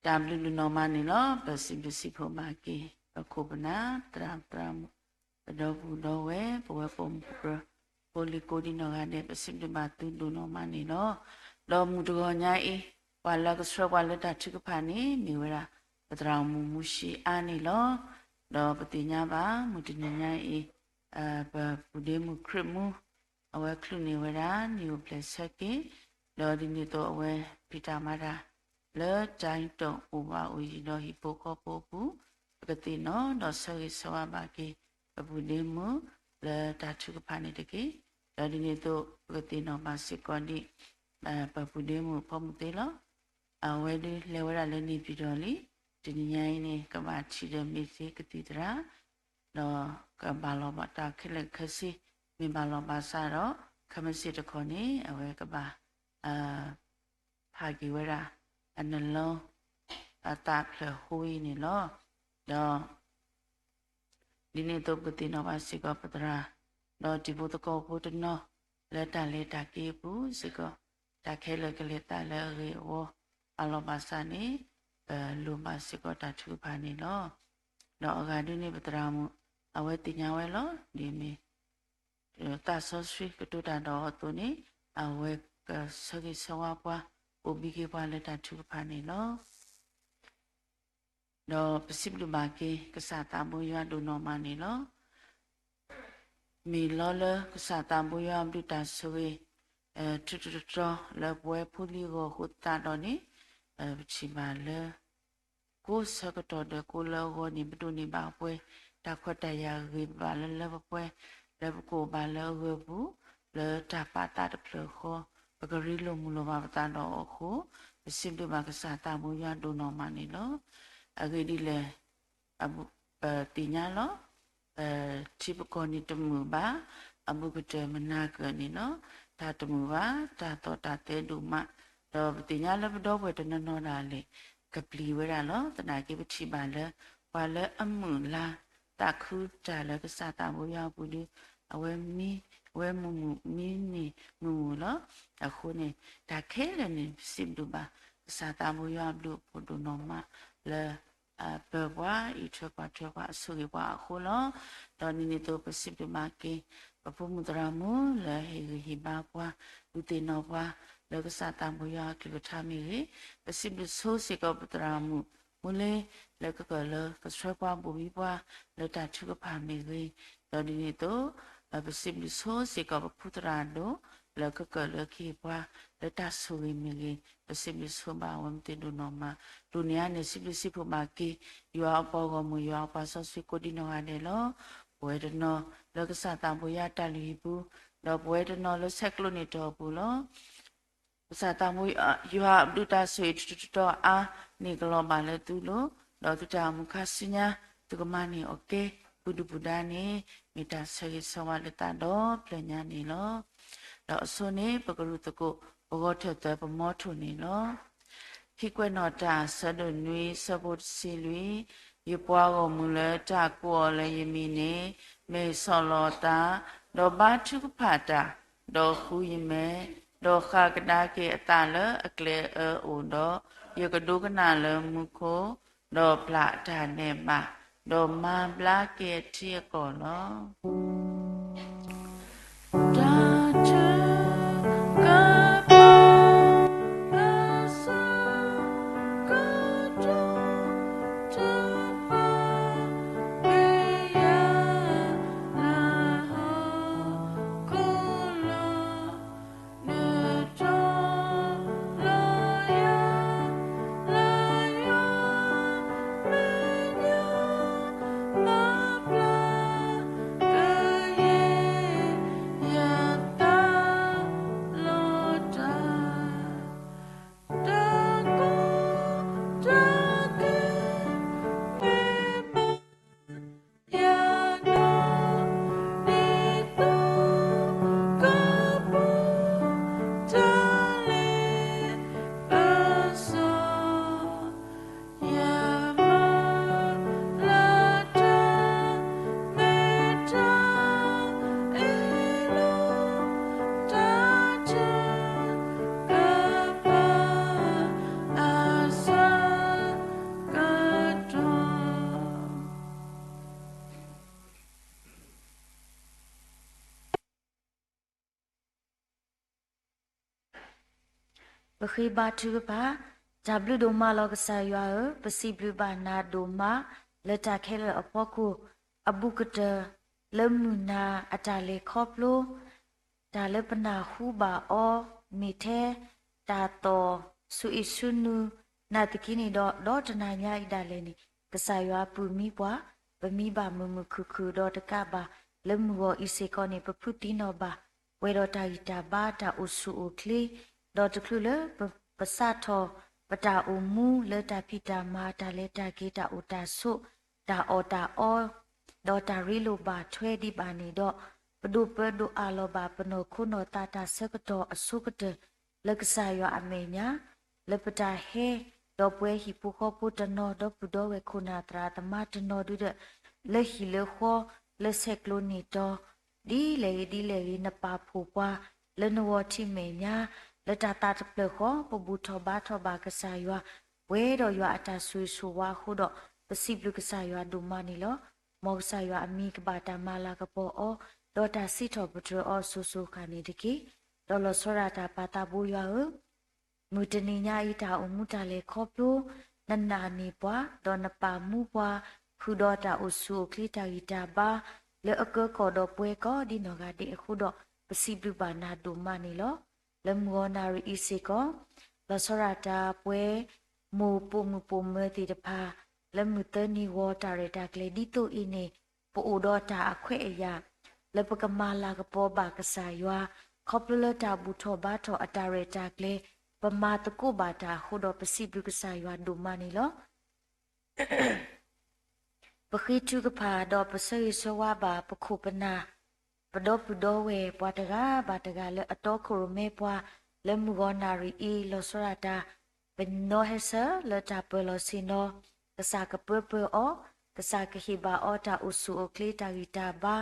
တၢ်ဘျုးဒိၣ်နီၢ်မးန့ၣ်လီၤ. ပစံးဘျုးစံးဖှိၣ်ဘၣ်က့ၤ ပခိၣ်ပနၢ် သရၣ်သရၣ်မုၣ် ပဒီပုၢ်ဒီဝဲၢ် ပဝဲပိာ်မုၣ်ဖိလံၤကိးဒံနီၢ်ဂၤဒဲး ပစံးဘျုးဘၣ်သုဒိၣ်နီၢ်မးန့ၣ်လီၤ. ဒီးမုၢ်တဂီၤညါအံၤ ပှၤလၢကဆှၢပှၤလၢတၢ်ထုကဖၣ်န့ၣ် မ့ၢ်ဝဲဒၣ် ပသရၣ်မုၣ်မူၡံအါန့ၣ်လီၤ. ဒီးပသ့ၣ်ညါဘၣ် မုၢ်တနံၤညါအံၤ ပပုၢ်ဒ့မုၣ်ခရံာ်မူ အဝဲချုးန့ၢ်ဝဲဒၣ် နံၣ်အိၣ်ဖျဲၣ်ဆၢက့ၤ, ဒီးဒ်န့ၣ်အသိးအဝဲဖံးတၢ်မၤတၢ် လၢတၢ်ဟံးတီၢ်အိၣ်ဘၣ်အိၣ်ယံၤဒီးဟံၣ်ဖိဃီဖိအပူၤ, ပကသ့ၣ်နီၣ်ဒီးဆၢဂ့ၤဆၢဝါဘၣ်က့ၤ ပပုၢ်ဒ့မုၣ်လၢတၢ်ထုကဖၣ်န့ၣ်တက့ၢ်. ဒီးဒ်န့ၣ်အသိး ပကသ့ၣ်နီၣ်ဘၣ်စ့ၢ်ကီးဒ် ပပုၢ်ဒ့မုၣ်ဖိမုၣ်သ့လီၤ. အဝဲဒုးလဲၤဝဲဒၣ်လၢန့ၣ်ပံၤဒီးလံ, တနံၤညါအံၤန့ၣ် ကဘၣ်ထံၣ်ဒီးမ့ၢ်သ့ကသံၣ်သရၣ် ဒီးကဘၣ်လီၤဘၣ်တၢ်ခဲလၢာ်ခဲဆ့, မ့ၢ်ဘၣ်လီၤဘၣ်စးဒီး ခဲမုၢ်ဆ့ၣ်တခီန့ၣ် အဝဲကဘၣ် ဖးက့ၤဝဲဒၣ် အနလီ အသးဖျၢၣ်ဟိအံၤန့ၣ်လီၤ. ဒီး ဒ်န့ၣ်အသိးပကသ့ၣ်နီၣ်ဘၣ်စ့ၢ်ကီးပသရၣ်, ဒီးတံၤဖိသကိးဖိတနီၤ လၢတၢ်လဲၤတၢ်က့ၤအပူၤစ့ၢ်ကီး တၢ်ခဲလၢာ်ကလဲၤသးလၢအဂ့ၤအဝီ အလီၢ်ဘၣ်စးန့ၣ် ပလိၣ်ဘၣ်စ့ၢ်ကီးတၢ်ထုကဖၣ်န့ၣ်လီၤ. ဒီးအဂၤဒုန့ၣ်ပသရၣ်မုၣ် အဝဲသ့ၣ်ညါဝဲလီၤ. ဒ်မ့ၢ် သးစီဆှံကတိၤတၢ်ဒီးအီၤအသိးန့ၣ် အဝဲကဆၢဂ့ၤဆၢဝါပှၤ အိၣ်ဘံၣ်က့ၤပှၤလၢတၢ်ထုကဖၣ်န့ၣ်လီၤ. ဒီးပစံးဘျုးဘၣ်က့ၤ ကစၢ်သးဘိယွၤဒိၣ်နီၢ်မးန့ၣ်လီၤ. မ့ၢ်လီၤလၢကစၢ်သးဘိယွၤအဘျုးတၢ်ဆိၣ်ဂ့ၤ ထူးထူးတီၤတီၤလၢပဝဲဖိလံၤအဂီၢ်အဃိသတးဒီးန့ၣ် ပထံၣ်ဘၣ်လၢ ကိးဆၢကတီၢ်ဒီးကိးလၢအဂီၢ်န့ၣ် ပဒိးန့ၢ်ဘၣ်ပှဲၤ တၢ်ခွဲးတၢ်ယာ်ဂ့ၤဘၣ်လၢလၢပှဲၤပှဲၤ လၢပကအိၣ်ဘၣ်လၢအဂၢၢ်ပူၤ လၢတၢ်ပာ်သးတဖျၢၣ်ဃီ ပကရ့လိာ်မုာ်လိာ်ဘၣ်ပသးဒီးအီၤအဃိ ပစံးဘျုးဘၣ်ကစၢ်သးဘိယွၤဒိၣ်နီၢ်မးန့ၣ်လီၤ. အဂ့ၢ်ဒ်လဲၣ် ပသ့ၣ်ညါလီၤ. ထံပကီၢ်န့ၣ်တမုာ်ဘၣ်, အဘူးကတၢၢ်မနၤကၢၢ်န့ၣ်လီၤ. တၢ်တမုာ်ဘၣ်, တၢ်သီၣ်တၢ်သဲဒိၣ်မး, ဒီးပသ့ၣ်ညါလၢပဒီပုၢ်ဝဲၢ်တနီၤနီၤဒၣ်လဲာ် ကပျံၤဝဲဒၣ်လီၤ. သနာ်က့ပထံၣ်ဘၣ်လၢ ပှၤလၢအမုာ်လၤ သးခုတၢ်လၢကစၢ်သးဘိယွၤအပူၤဒီး အဝဲမံ, အဝဲမုာ်မုာ်မံန့ၢ်မုာ်မုာ်လီၤ. အဃိန့ၣ် တၢ်ခဲလၢာ်န့ၣ် ပစံးဘျုးဘၣ် ကစၢ်သးဘိယွၤအဘျုးအဖှိၣ်ဒိၣ်နီၢ်မးလၢ ပၢၤပှၤ အံးထွဲကွၢ်ထွဲပှၤ အဆိၣ်ဂ့ၤပှၤအဃိလီၤ. ဒီးဒ်န့ၣ်အသိးပစံးဘျုးဘၣ်က့ၤ ပဖိမုၣ်သရၣ်မုၣ်လၢဟ့ၣ်ဂံၢ်ဟ့ၣ်ဘါပှၤ ဒုးသ့ၣ်နီၣ်ပှၤ လၢကစၢ်သးဘိယွၤအကလုၢ်ကထါမ့ၢ်ဂ့ၤ, ပစံးဘျုးဆိစ့ၢ်ကီးပသရၣ်မုၣ် မူလ့ လၢကကၢၢ်လၢကဆှၢပှၤဘိၣ်ဘံပှၤ လၢတၢ်ထုကဖၣ်မ့ၢ်ဂ့ၤ, ဒီးဒ်န့ၣ်အသိး ပစံးဘျုးဆိစ့ၢ်ကီးပဖုသရၣ်ဒိၣ် လၢကကၢၢ်လၢကဟ့ၣ်ပှၤ လၢတၢ်ဆိၣ်ဂ့ၤမ့ၢ်ဂ့ၤ, ပစံးဘျုးဆိဘၣ်အဝဲမ့ၢ်သ့ဒိၣ်နီၢ်မး, ဒိၣ်န့ၢ်အါန့ၣ် စံးဘျုးစံးဖှိၣ်ဘၣ်က့ၤ ယွၤအပှၤဂီၢ်မုၢ် ယွၤအပှၤစီဆှံကိးဒံနီၢ်ဂၤဒဲးလီၤ. ပဝဲတနီၤလၢကစၢ်သးဘိယွၤတၢ်လုၢ်ဟံၣ်ပူၤ, ဒီးပဝဲတနီၤလၢဆဲးကျိးန့ၣ်တီၢ်ပူၤလီၤ. ကစၢ်သးဘိယွၤအဘျုးတၢ်ဆိၣ်ဂ့ၤထူးထူးတီၤတီၤအါန့ၢ်ကလီၤဘၣ်လၢသုလိၤ, ဒီးသုတၢ်အိၣ်မူခါဆူညါ သုကမၤန့ၢ်အီၤကဲ ပူၤဒုၣ်ပူၤဒါန့ၣ် မ့ၢ်တၢ်ဆၢဂ့ၤဆၢဝါလၢသးဒီဖျၢၣ်ညါန့ၣ်လီၤ. ဒီးအဆိန့ၣ် ပကရူၢ်သကိး ပဂီၢ်ထၢၣ်သၢ ပမီထိၣ်န့ၣ်လီၤ. ဟံၣ်ကွဲးနီၣ်တၢ်အဆၢဒိၣ်နွံ ဆၢဖိတဆံလွံၢ်, ယပှၤဂီၢ်မုၢ်လၢတၢ်ကိးအီၤလၢယမံၤန့ၣ် မ့ၢ်ဆီၣ်လီၤအသး, ဒီးဘါထုကဖၣ်တၢ်, ဒီးဃုယမဲာ်, ဒီးဃၣ်ကဒါက့ၤအသးလၢအကျဲအၢအိၣ်ဒီး, ယကဒိကနၣ်လၢမူခိၣ်, ဒီးပျၢ်အတၢ်ဒဲးဘး, ဒီးမၤဘျါက့ၤအထံအကီၢ်လီၤ. ပဃ့ဘါထုကဖၣ်. တၢ်ဘျုးဒိၣ်မးလီၤကစၢ်ယွၤဧၢ, ပစံးဘျုးဘၣ်နၤဒိၣ်မး လၢတၢ်ခဲလၢာ်အဖီခိၣ်, အဘူးကတၢၢ် လၢမုၢ်နၤအတၢ်လဲၤခီဖျိ တၢ်လၢပနၢ်ဟူဘၣ်အီၤ မ့ၢ်ထဲတၢ်သီၣ်ဆူအ့ၣ်ဆူနုာ်, နာ်သက့န့ၣ်ဒီး ဒီတနၤညါအံၤဒၣ်လဲာ်န့ၣ် ကစၢ်ယွၤပုၢ်မံပှၤ, ပမံဘၣ်မုာ်မုာ်ခုၣ်ခုၣ်ဒီးတကးဘၣ် လၢမုၢ်ဂီၤအံၤစ့ၢ်ကီးန့ၣ် ပဖုသံနီၣ်ဘၣ် ပှဲၤဒီးတၢ်ဂံၢ်တၢ်ဘါတၢ်အိၣ်ဆူၣ်အိၣ်ချ့, ဒီးတချုးလၢပစးထီၣ်ပတၢ်အိၣ်မူလၢတၢ်ဖံးတၢ်မၤ တၢ်လဲၤတၢ်က့ၤ တၢ်အိၣ်တၢ်ဆိး တၢ်အီၣ်တၢ်အီ ဒီးတၢ်ရ့လိာ်ဘၣ်ထွဲဒံးဘၣ်န့ၣ်ဒီး ပဒိၣ်ပၢဒိၣ်အးလီၤဘၣ်ပနီၢ်ခိနီၢ်သးတၢ်ဆၢကတီၢ်အဆိကတၢၢ် လၢကစၢ်ယွၤအမဲာ်ညါ လၢပတၢ်ဟဲ ဒီးပှဲၤဟံၣ်ဖိဃီဖိတနီၤ ဒီပုၢ်ဒီဝဲၢ်ခိၣ်နၢ်သရၣ်သမါတနီၤဒုဒီး လၢဟံၣ်လၢဃီ လၢဆဲးကျိးန့ၢ်တီၤ ဒ်လဲၣ်ဂ့ၤဒ်လဲၣ်ဂ့ၤ နပာ်ဖှိၣ်ပှၤ လၢနဂီၤထံးမဲာ်ညါ လၢတၢ်သးတဖျၢၣ်ဃီ ပဘူၣ်ထီၣ်ဘါထီၣ်ဘၣ်ကစၢ်ယွၤ ပှဲၤဒီးယွၤအတၢ်ဆိၣ်ဂ့ၤဆိၣ်ဝါအဃိဒီး ပစံးဘျုးကစၢ်ယွၤဒိၣ်မးန့ၣ်လီၤ. မ်ကစၢ်ယွၤအမံၤကဘၣ်တၢ်မၤလၤကပီၤအီၤ ဒီးတၢ်စံးထီၣ်ပတြၢၤအီၤစိၤစိၤဃၣ်န့ၣ်တက့ၢ်. ဒီးလီၤဆီဒၣ်တၢ်ပၢ်သးဘိယွၤဧၢ, မုၢ်တနံၤညါအံၤတၢ်အိၣ်မူတၢ်လဲၤခီဖျိ နနာ်န့ၢ်ပှၤ ဒီးနပာ်မူပှၤ ဃုာ်ဒီးတၢ်အိၣ်ဆူၣ်အိၣ်ချ့တၢ်ဂံၢ်တၢ်ဘါ လၢအကၢကီၢ်ဒီးပှဲၤကီၢ်ဒ်နီၢ်ဂၤဒဲးအဃိဒီး ပစံးဘျုးဘၣ်နၤဒိၣ်မးန့ၣ်လီၤ. လၢမုၢ်ဂီၤနၣ်ရံၣ်အံၤစ့ၢ်ကီး လီၤဆီဒၣ်တၢ်ပှဲၤ မိၢ်ပိာ်မုၣ်ပိာ်မၢၤသ့ၣ်တဖၣ် လၢမုၢ်သၢနံၤဂီၤတၢ်ရဲၣ်တၢ်ကျဲၤဒ်သိးအံၤန့ၣ် ပအိၣ်ဒီးတၢ်အခွဲးအယာ် လၢပကမၤလၤကပီၤဘၣ်ကစၢ်ယွၤ ခီဖျိလၢတၢ်ဘူၣ်ထီၣ်ဘါထီၣ်အတၢ်ရဲၣ်တၢ်ကျဲၤ ပမၤသကိးဘၣ်တၢ်အဃိဒီး ပစံးဘျုးကစၢ်ယွၤဒိၣ်မးန့ၣ်လီၤ. ပဃ့ထုကဖၣ်ဒီးပဆၢဂ့ၤဆၢဝါဘၣ်ပခိၣ်ပနၢ် ပဒီပုၢ်ဒီဝဲၢ်ပှၤတဂၤဘၣ်တဂၤလၢအတီခိၣ်ရိၣ်မဲပှၤ လၢမုၢ်ဂီၤနၣ်ရံၣ်အံၤ လီၤဆီဒၣ်တၢ် ပနီၢ်ဟဲဆၢလၢတၢ်ပၢၤလီၢ်ဆ့ၣ်နီၤ ကစၢ်ကပၢပၢၢ်အီၤ ကစၢ်ကဟ့ၣ်ဘၣ်အီၤတၢ်အိၣ်ဆူၣ်အိၣ်ချ့တၢ်ဂံၢ်တၢ်ဘါ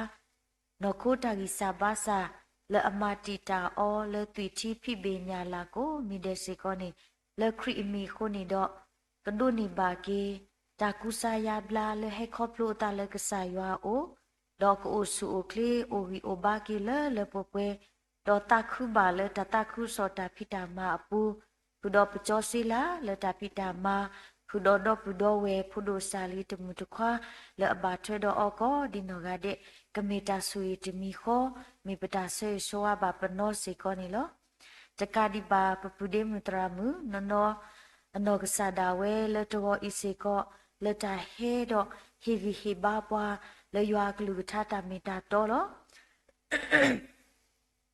နီၢ်ခိတၢ်ဂံၢ်စၢ်ဘါစၢ် လၢအမၤတံာ်တာ်အီၤလၢသွံၣ်ထံဖံးဘ့ၣ်ညၣ်လၢ်ကိးမံၤဒဲးစ့ၢ်ကီးန့ၣ် လၢခရံာ်အမံၤအဃိန့ၣ်ဒီး ကဒိးန့ၢ်ဘၣ်က့ၤ တၢ်ကူစါယါဘျါလၢဟဲခီဖျိအသးလၢကစၢ်ယွၤအအိၣ်, ဒီးကအိၣ်ဆူၣ်အိၣ်ချ့အိၣ်ဂံၢ်အိၣ်ဘါက့ၤလၢလၢပှဲၤပှဲၤ, ဒီးသးခုဘၣ်လၢတၢ်သးခုကစီၣ်တၢ်ဖံးတၢ်မၤအပူၤ, ဃုာ်ဒီးပကၠီစ့လးလၢတၢ်ဖံးတၢ်မၤ, ဃုာ်ဒီးဒီပုၢ်ဒီဝဲၢ်ဖိဒိၣ်စၢ်လံၤတမုၢ်တခွါ လၢအဘၣ်ထွဲဒီးအီၤကီးဒ်နီၢ်ဂၤဒဲး, ကမ့ၢ်တၢ်ဆိၣ်ဂ့ၤတမံၤဃီ, မ့ၢ်ပတၢ်ဆၢဂ့ၤဆၢဝါဘၣ်ပနီၢ်စ့ၢ်ကီးန့ၣ်လီၤ. တကးဒံးဘၣ် ပပုၢ်ဒ့မုၣ်သရၣ်မုၣ် နီၢ်နီၢ် အနီၢ်ကစၢ်ဒၣ်ဝဲလၢတဂီၤအံၤစ့ၢ်ကီး လၢတၢ်ဟဲဒီးဟ့ၣ်ဂံၢ်ဟ့ၣ်ဘါပှၤ လၢယွၤအကလုၢ်ကထါတၢ်မ့ၢ်တၢ်တီလီၤ.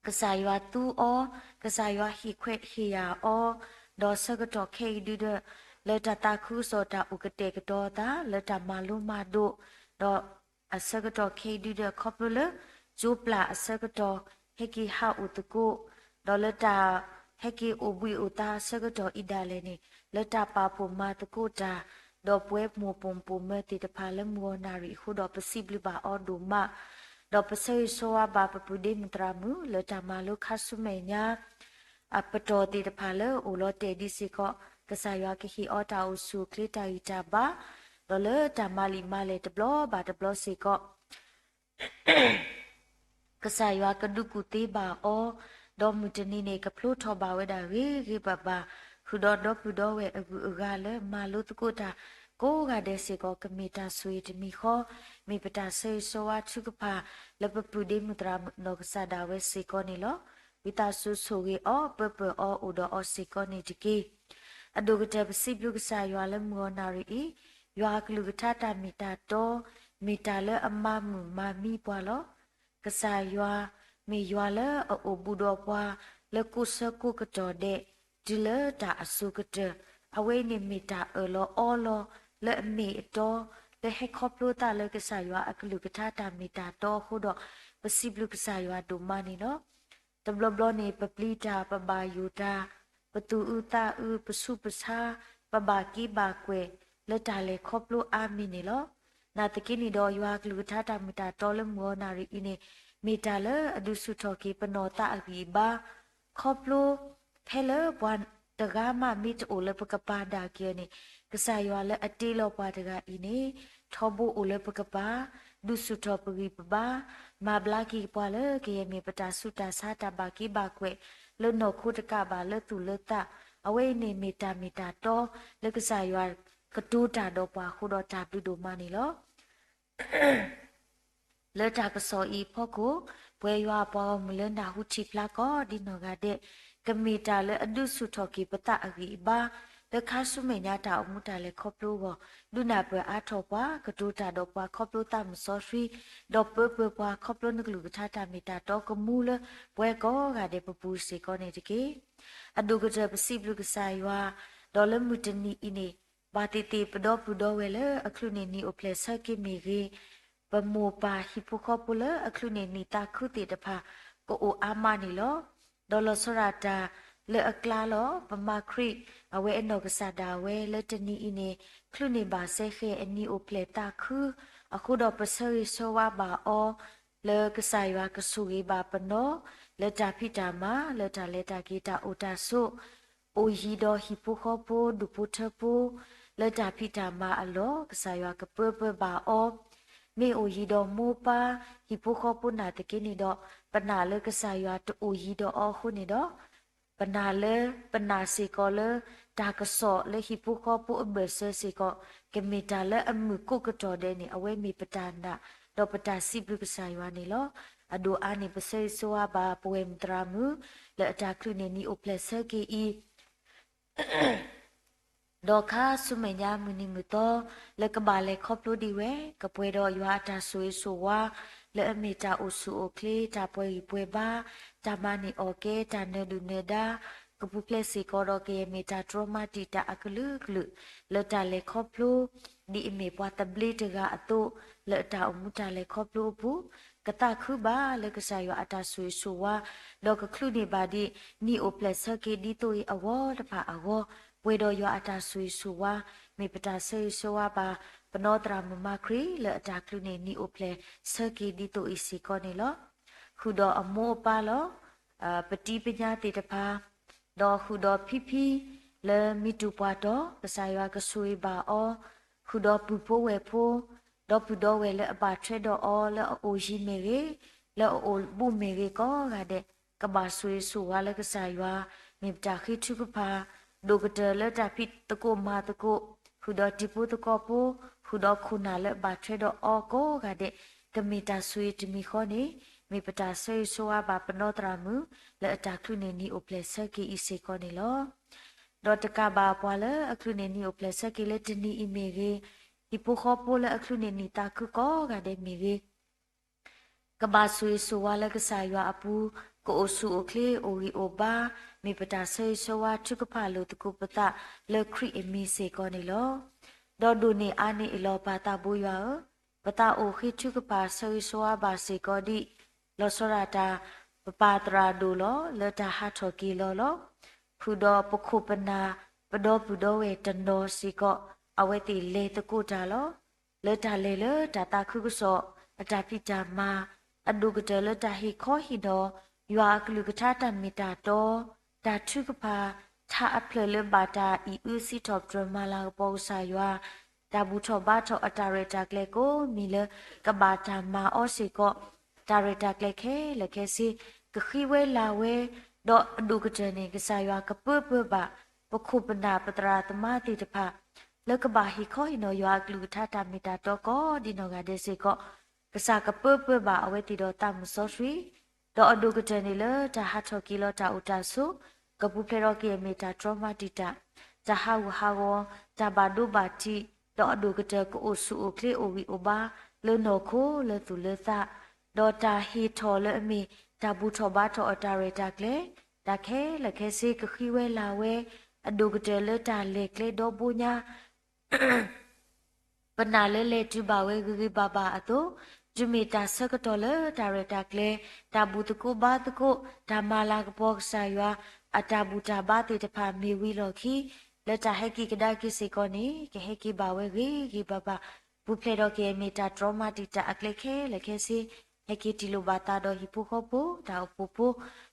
ကစၢ်ယွၤသူအီၤ, ကစၢ်ယွၤဟ့ၣ်ခွဲးဟ့ၣ်ယာ်အီၤ, ဒီးဆၢကတီၢ်ခဲအံၤဒုဒီး လၢတၢ်သးခုကစီၣ်တၢ်အိၣ်ကတဲာ်ကတီၤအသး လၢတၢ်မၤလိမၤဒိး, ဒီးအဆၢကတီၢ်ခဲအံၤဒုဒီး ခီဖျိလၢ ကၠိပျၢ်အဆၢကတီၢ် ဟဲက့ၤဟးအိၣ်သကိး, ဒီးလၢတၢ်ဟဲက့ၤအိၣ်ဘှံးအိၣ်သါအဆၢကတီၢ်အံၤဒၣ်လဲာ်န့ၣ် လၢတၢ်ပာ်ဖှိၣ်မၤသကိးတၢ်, ဒီးပဝဲမိၢ်ပိာ်မုၣ်ပိာ်မၢၤသ့ၣ်တဖၣ်လၢမုၢ်ဂီၤနၣ်ရံၣ်အဃိဒီး ပစံးဘျုးဘၣ်အီၤဒိၣ်မး, ဒီးပဆၢဂ့ၤဆၢဝါဘၣ်ပပုၢ်ဒ့မုၣ်သရၣ်မုၣ် လၢတၢ်မၤလိခါဆူမဲာ်ညါ အပတီၢ်သ့ၣ်တဖၣ်လၢအိၣ်လီၤတဲာ်ဒံးစ့ၢ်ကီး, ကစၢ်ယွၤကဟ့ၣ်အီၤတၢ်အိၣ်ဆူၣ်အိၣ်ချ့တၢ်ဂံၢ်တၢ်ဘါ, ဒီးလၢတၢ်မၤလံာ်မၤလဲၢ်တဘျီဘၣ်တဘျီစ့ၢ်ကီး ကစၢ်ယွၤကဒုးကူၣ်သ့ဘၣ်အီၤ, ဒီးမုၢ်တနံၤန့ၣ် ကဖျိထီၣ်ဘၣ်ဝဲဒၣ်ဂ့ၤဂ့ၤဘၣ်ဘၣ်, ဃုာ်ဒီးဒီပုၢ်ဒီဝဲၢ်အဂုၤအဂၤလၢမၤလိသကိးတၢ်ကိးဂၤဒဲးစ့ၢ်ကီး ကမ့ၢ်တၢ်ဆိၣ်ဂ့ၤတမံၤဃီ, မ့ၢ်ပတၢ်ဆၢဂ့ၤဆၢဝါထုကဖၣ် လၢပပုၢ်ဒ့မုၣ်သရၣ်မုၣ်အနီၢ်ကစၢ်ဒၣ်ဝဲစ့ၢ်ကီးန့ၣ်လီၤ. ဝံသးစူၤဆိၣ်ဂ့ၤအီၤ ပၢပၢၢ်အီၤအိၣ်ဒီးအီၤစ့ၢ်ကီးန့ၣ်တက့ၢ်. အဒိၣ်ကတၢၢ်ပစံးဘျုးကစၢ်ယွၤလၢမုၢ်ဂီၤနၣ်ရံၣ်အံၤ, ယွၤအကလုၢ်ကထါတၢ်မ့ၢ်တၢ်တီ, မ့ၢ်တၢ်လၢအမၤမုာ်မၤမံပှၤလီၤ. ကစၢ်ယွၤ မ့ၢ်ယွၤလၢအအိၣ်ဘူးဒီးပှၤ လၢကိးဆၢကိးကတီၢ်ဒဲး တုၤလၢတၢ်အစိၤကတၢၢ်, အဝဲအံၤန့ၣ်မ့ၢ်တၢ်အၢၣ်လီၤအီလီၤ လၢအမ့ၢ်အတီ လၢဟဲခီဖျိသးလၢကစၢ်ယွၤအကလုၢ်ကထါတၢ်မ့ၢ်တၢ်တီအဃိဒီး ပစံးဘျုးကစၢ်ယွၤဒိၣ်မးန့ၣ်လီၤ. တဘျီဘျီန့ၣ် ပပျံၤတၢ် ပဘၣ်ယိၣ်တၢ် ပသူၣ်အုးသးအုး ပဆူးပဆါ ပဘၣ်က့ဘၣ်ကွဲး လၢတၢ်လဲၤခီဖျိအါမံၤန့ၣ်လီၤ. နာ်သက့န့ၣ်ဒီး ယွၤအကလုၢ်ကထါတၢ်မ့ၢ်တၢ်တီလၢမုၢ်ဂီၤနၣ်ရံၣ်အံၤန့ၣ် မ့ၢ်တၢ်လၢအဒုးဆူၣ်ထီၣ်က့ၤပနီၢ်သးအဂံၢ်အဘါ ခီဖျိ ဖဲလၢပှၤတဂၤမးမ့ၢ်တအိၣ်လၢပကပၤဒၣ်က့ၤအီၤန့ၣ် ကစၢ်ယွၤလၢအတ့လီၤပှၤတဂၤအံၤန့ၣ် ထီဘိအိၣ်လၢပကပၤ ဒုးဆူၣ်ထီၣ်ပဂံၢ်ပဘါ မၤဘျါက့ၤပှၤလၢကယဲၢ်မ့ၢ်ပတၢ်ဆူးတၢ်ဆါ တၢ်ဘၣ်က့ဘၣ်ကွဲး လၢနီၢ်ခိတကးဘၣ် လၢသူၣ်လၢသး အဝဲအံၤန့ၣ်မ့ၢ်တၢ်မ့ၢ်တၢ်တီလၢကစၢ်ယွၤကတိၤတၢ်ဒီးပှၤအဃိဒီးတၢ်ဘျုးဒိၣ်မးန့ၣ်လီၤ. လၢတၢ်ကစီၣ်အံၤအဖီခိၣ်, ပဝဲယွၤအပှၤဂီၢ်မုၢ်လၢနၢ်ဟူထံၣ်ဖျါကိးဒ်နီၢ်ဂၤဒဲး, ကမ့ၢ်တၢ်လၢအဒုးဆူၣ်ထီၣ်က့ၤပသးအဂံၢ်အဘါ, လၢခါဆူမဲာ်ညါတၢ်အိၣ်မူတၢ်လဲၤခီဖျိအဂီၢ်, ဒုးနၢ်ပၢၢ်အါထီၣ်ပှၤ, ကတိၤတၢ်ဒီးပှၤခီဖျိသးမုၢ်စီဆှံ, ဒီးပၢပၢၤပှၤခီဖျိနကလုၢ်ကထါတၢ်မ့ၢ်တၢ်တီကမူလၢပဝဲကိးဂၤဒဲးပပူၤစ့ၢ်ကီးန့ၣ်တက့ၢ်. အဒိၣ်ကတၢၢ်ပစံးဘျုးကစၢ်ယွၤ, ဒီးလၢမုၢ်တနံၤအံၤန့ၣ်, ဘၣ်သ့ၣ်သ့ၣ်ပဒီပုၢ်ဒီဝဲၢ်လၢအချုးန့ၢ်နံၣ်အိၣ်ဖျဲၣ်ဆၢက့ၤမ့ၢ်ဂ့ၤ, ပမိၢ်ပၢ်ဟံၣ်ဖိဃီဖိလၢအချုးန့ၢ်နံၣ်သးခုသ့ၣ်တဖၣ် ကအိၣ်အါမးန့ၣ်လီၤ. ဒီးလီၤဆီဒၣ်တၢ်လၢအကျါလီၤ. ပမၤခရံာ်အဝဲအနီၢ်ကစၢ်ဒၣ်ဝဲလၢတနံၤအံၤန့ၣ်, ချုးန့ၢ်ဘၣ်စဲဃဲၤအနံၣ်အိၣ်ဖျဲၣ်သးခု, အဃိဒီးပဆၢဂ့ၤဆၢဝါဘၣ်အီၤ လၢကစၢ်ယွၤကဆိၣ်ဂ့ၤဘၣ်ပနီၣ်, လၢတၢ်ဖံးတၢ်မၤ, လၢတၢ်လဲၤတၢ်က့ၤတၢ်အိၣ်တၢ်ဆိး, အိၣ်ယံၤဒီးဟံၣ်ဖိဃီဖိဒူၣ်ဖိထၢဖိ, လၢတၢ်ဖံးတၢ်မၤအလီၢ် ကစၢ်ယွၤကပၢပၢၤဘၣ်အီၤ, မ့ၢ်အိၣ်ယံၤဒီးမိၢ်ပၢ်, ဟံၣ်ဖိဃီဖိနာ်သက့န့ၣ်ဒီး, ပနာ်လၢကစၢ်ယွၤတအိၣ်ယံၤဒီးအီၤအဃိန့ၣ်ဒီး, ပနာ်လၢပနာ်စ့ၢ်ကီးလၢတၢ်ကစီၣ်လၢဟံၣ်ဖိဃီဖိအဘၢၣ်စၢၤစ့ၢ်ကီး, ကမ့ၢ်တၢ်လၢအမုာ်ကိးကတီၢ်ဒဲးန့ၣ် အဝဲမ့ၢ်ပတၢ်နာ်, ဒီးပတၢ်စံးဘျုးကစၢ်ယွၤန့ၣ်လီၤ. အဒိၣ်အါန့ၣ် ပဆၢဂ့ၤဆၢဝါဘၣ်ပဝဲၢ်မုၢ်သရၣ်မုၣ် လၢအတၢ်ချုးန့ၢ်နံၣ်အိၣ်ဖျဲၣ်ဆၢက့ၤအံၤ ဒီးခါဆူမဲာ်ညါမုၢ်နံၤမုၢ်သီ လၢကဘၣ်လဲၤခီဖျိဒံးဝဲ ကပှဲၤဒီးယွၤအတၢ်ဆိၣ်ဂ့ၤဆိၣ်ဝါ လၢအမ့ၢ်တၢ်အိၣ်ဆူၣ်အိၣ်ချ့ တၢ်ပှဲၤဂံၢ်ပှဲၤဘါ တၢ်မၤန့ၢ်အီၣ်ကဲ တၢ်နၢၤဒုၣ်နၢၤဒါ ကပူၤဖျဲးစ့ၢ်ကီးဒီးကယဲၢ်မ့ၢ်တၢ်တြီမၤတံာ်တာ်အကလုာ်ကလုာ် လၢတၢ်လဲၤခီဖျိ ဒ်အမ့ၢ်ပှၤသဘျ့တဂၤအသိး လၢအတၢ်အိၣ်မူတၢ်လဲၤခီဖျိအပူၤ ကသးခုဘၣ်လၢကစၢ်ယွၤအတၢ်ဆိၣ်ဂ့ၤဆိၣ်ဝါ ဒီးကချုးန့ၢ်ဘၣ်ဒံး နံၣ်အိၣ်ဖျဲၣ်ဆၢက့ၤဒ်သိးအံၤအဂီၢ်တဖၣ်အဂီၢ် ပှဲၤဒီးယွၤအတၢ်ဆိၣ်ဂ့ၤဆိၣ်ဝါ မ့ၢ်ပတၢ်ဆၢဂ့ၤဆၢဝါဘၣ် ပနီၢ်သရၣ်မုၣ်မၤခရံာ် လၢအတၢ်ချုးန့ၢ်နံၣ်အိၣ်ဖျဲၣ်ဆၢက့ၤဒ်သိးအံၤစ့ၢ်ကီးန့ၣ်လီၤ. ဃုာ်ဒီးအမိၢ်အပၢ်လီၤ. ပတံၤပညါသ့ၣ်တဖၣ် ဒီးဃုာ်ဒီးဖံဖံ လၢမံတူၢ်ပှၢ်တီၤ ကစၢ်ယွၤကဆိၣ်ဂ့ၤဘၣ်အီၤ, ဃုာ်ဒီးပုၢ်ဖိဝဲၢ်ဖိ ဒီပုၢ်ဒီဝဲၢ်လၢအဘၣ်ထွဲဒီးအီၤ လၢအအိၣ်ယံၤမ့ၢ်ဂ့ၤ, လၢအအိၣ်ဘူးမ့ၢ်ဂ့ၤကိးဂၤဒဲး ကဘၣ်ဆိၣ်ဂ့ၤဆိၣ်ဝါလၢကစၢ်ယွၤ မ့ၢ်ပတၢ်ဃ့ထုကဖၣ် ဒိၣ်ကတၢၢ်လၢတၢ်ဖံးသကိးမၤသကိး, ဃုာ်ဒီးတံၤဖိသကိးဖိ, ဃုာ်ဒီးခိၣ်နၢ်လၢအဘၣ်ထွဲဒီးအီၤကိးဂၤဒဲး ကမ့ၢ်တၢ်ဆိၣ်ဂ့ၤတမံၤဃီန့ၣ် မ့ၢ်ပတၢ်ဆၢဂ့ၤဆၢဝါဘၣ်ပနီၢ်သရၣ်မုၣ် လၢအတၢ်ချုးန့ၢ်နံၣ်အိၣ်ဖျဲၣ်ဆၢက့ၤအံၤစ့ၢ်ကီးန့ၣ်လီၤ. ဒီးတကးဘၣ်ပှၤလၢအချုးန့ၢ်နံၣ်အိၣ်ဖျဲၣ်ဆၢက့ၤလၢတနံၤအံၤမ့ၢ်ဂ့ၤ, ဟံၣ်ဖိဃီဖိလၢအချုးန့ၢ်နံၣ်သးခုကိးဂၤဒဲးမ့ၢ်ဂ့ၤ ကဘၣ်ဆိၣ်ဂ့ၤဆိၣ်ဝါလၢကစၢ်ယွၤအပူၤ, ကအိၣ်ဆူၣ်အိၣ်ချ့အိၣ်ဂံၢ်အိၣ်ဘါ, မ့ၢ်ပတၢ်ဆၢဂ့ၤဆၢဝါထုကဖၣ်လိာ်သကိးပသးလၢခရံာ်အမံၤစ့ၢ်ကီးန့ၣ်လီၤ. ဒီးဒိၣ်န့ၢ်အါန့ၢ်အလီၢ်ပၢ်သးဘိယွၤဧၢ, ပသးအိၣ်ဃ့ထုကဖၣ်ဆၢဂ့ၤဆၢဝါဘၣ်စ့ၢ်ကီးဒံး လီၤဆီဒၣ်တၢ် ပပၢ်သရၣ်ဒိၣ်လီၤ လၢတၢ်ဟးထီၣ်က့ၤလီၤလီၤ. ဃုာ်ဒီးပခိၣ်ပနၢ် ပဒီပုၢ်ဒီဝဲၢ်တနီၤစ့ၢ်ကီး အဝဲသ့ၣ်လဲၤသကိးတၢ်လီၤ. လၢတၢ်လဲၤလၢတၢ်သးခုကစီၣ် အတၢ်ဖံးတၢ်မၤ အဒိၣ်ကတၢၢ်လၢတၢ်ဟ့ၣ်ခီဟ့ၣ်နီၤ ယွၤအကလုၢ်ကထါတၢ်မ့ၢ်တၢ်တီ တၢ်ထုကဖၣ် ထါအဖျၢၣ်လၢဘၣ်တၢ်အံၣ်အုစံးထီၣ်ပတြၢၤမၤလၤကပီၤကစၢ်ယွၤ တၢ်ဘူၣ်ထီၣ်ဘါထီၣ်အတၢ်ရဲၣ်တၢ်ကျဲၤကိးမံၤလၢ ကဘၣ်တၢ်မၤအီၤစ့ၢ်ကီး တၢ်ရဲၣ်တၢ်ကျဲၤခဲလၢာ်ခဲဆ့ ကဃံဝဲလၤဝဲ ဒီးအဒိၣ်ကတၢၢ်န့ၣ် ကစၢ်ယွၤကပၢပၢဘၣ် ပခိၣ်ပနၢ်ပသရၣ်သမါသ့ၣ်တဖၣ် လၢကဘၣ်ဟ့ၣ်ခီဟ့ၣ်နီၤယွၤအကလုၢ်ကထါတၢ်မ့ၢ်တၢ်တီကိးဒ်နီၢ်ဂၤဒဲးစ့ၢ်ကီး ကစၢ်ကပၢပၢဘၣ်အဝဲသ့ၣ်ဒီးသးမုၢ်စီဆှံ ဒီးအဒိၣ်ကတၢၢ်န့ၣ်လၢတၢ်ဟးထီၣ်က့ၤလီၤတၢ်အိၣ်တၢ်ဆိး ကပူၤဖျဲးထီၣ်က့ၤအမ့ၢ်တၢ်တြီမၤတံာ်တာ် တၢ်ဟးဂူာ်ဟးဂီၤ တၢ်ဘၣ်ဒိဘၣ်ထံး ဒီးအဒိၣ်ကတၢၢ်ကအိၣ်ဆူၣ်အိၣ်ချ့အိၣ်ဂံၢ်အိၣ်ဘါ လၢနီၢ်ခိလၢသူၣ်လၢသး ဒီးတၢ်ဟ့ၣ်ထီၣ်လၢအမ့ၢ်တၢ်ဘူၣ်ထီၣ်ဘါထီၣ်အတၢ်ရဲၣ်တၢ်ကျဲၤ တၢ်ခဲလၢာ်ခဲဆ့ကဃံဝဲလၤဝဲ အဒိၣ်ကတၢၢ်လၢတၢ်လဲၤကျဲဒီဘိညါ ပနာ်လၢလဲၤတုၤဘၣ်ဝဲဂ့ၤဂ့ၤဘၣ်ဘၣ်အသိး, တုၤမ့ၢ်တၢ်ဆၢကတီၢ်လၢတၢ်ရဲၣ်တၢ်ကျဲၤ, တၢ်ဘူၣ်သကိးဘါသကိး, တၢ်မၤလၤကပီၤကစၢ်ယွၤ, အတၢ်ဘူၣ်တၢ်ဘါသ့ၣ်တဖၣ်မ့ၢ်ဝံၤလီၢ်ခံ, လၢတၢ်ဟဲက့ၤကဒါက့ၤစ့ၢ်ကီးန့ၣ် ကဟဲက့ၤဘၣ်ဝဲဂ့ၤဂ့ၤဘၣ်ဘၣ်, ပူၤဖျဲးဒီးကယဲၢ်မ့ၢ်တၢ်တြီမၤတံာ်တာ်အကျဲခဲလၢာ်ခဲဆ့ ဟဲက့ၤတံၢ်လိာ်ဘၣ်သးဒီးဟံၣ်ဖိဃီဖိ, တၢ်အိၣ်ဖှိၣ်ဖိ,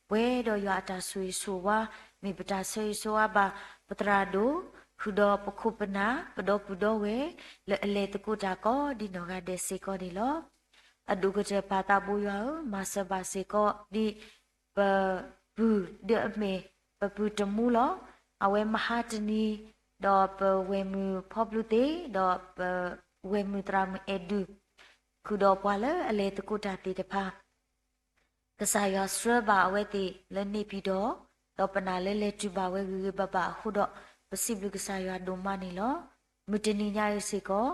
ပှဲၤဒီးယွၤအတၢ်ဆိၣ်ဂ့ၤဆိၣ်ဝါ, မ့ၢ်ပတၢ်ဆၢဂ့ၤဆိၣ်ဝါဘၣ် ပသရၣ်ဒိၣ်, ဃုာ်ဒီးပခိၣ်ပနၢ်, ပဒီပုၢ်ဒီဝဲၢ်, လၢအလဲၤသကိးတၢ်ကိးဒ်နီၢ်ဂၤဒဲးစ့ၢ်ကီးန့ၣ်လီၤ. အဒိၣ်ကတၢၢ်ပၢ်သးဘိယွၤဧၢ, မၤစၢၤဘၣ်စ့ၢ်ကီးဒ် ပပုၢ်ဒ်အမ့ၢ် ပပုၢ်တမူလီၤ. အဝဲမဟါတနံၤ, ဒီးပဝဲၢ်မုၢ်ဖီဘျူးသ့, ဒီးပဝဲၢ်မုၢ်သရၣ်မုၣ်အဲၣ်ဒုး, ဃုာ်ဒီးပှၤလၢအလဲၤသကိးတၢ်သ့ၣ်တဖၣ် ကစၢ်ယွၤဆှၢဘၣ်အဝဲသ့ၣ်လၢန့ၣ်ပံၤဒီး, ဒီးပနာ်လၢလဲၤတုၤဘၣ်ဝဲဂ့ၤဂ့ၤဘၣ်ဘၣ်အဃိဒီး, ပစံးဘျုးကစၢ်ယွၤဒိၣ်မးန့ၣ်လီၤ. မုၢ်တနံၤညါအံၤစ့ၢ်ကီး,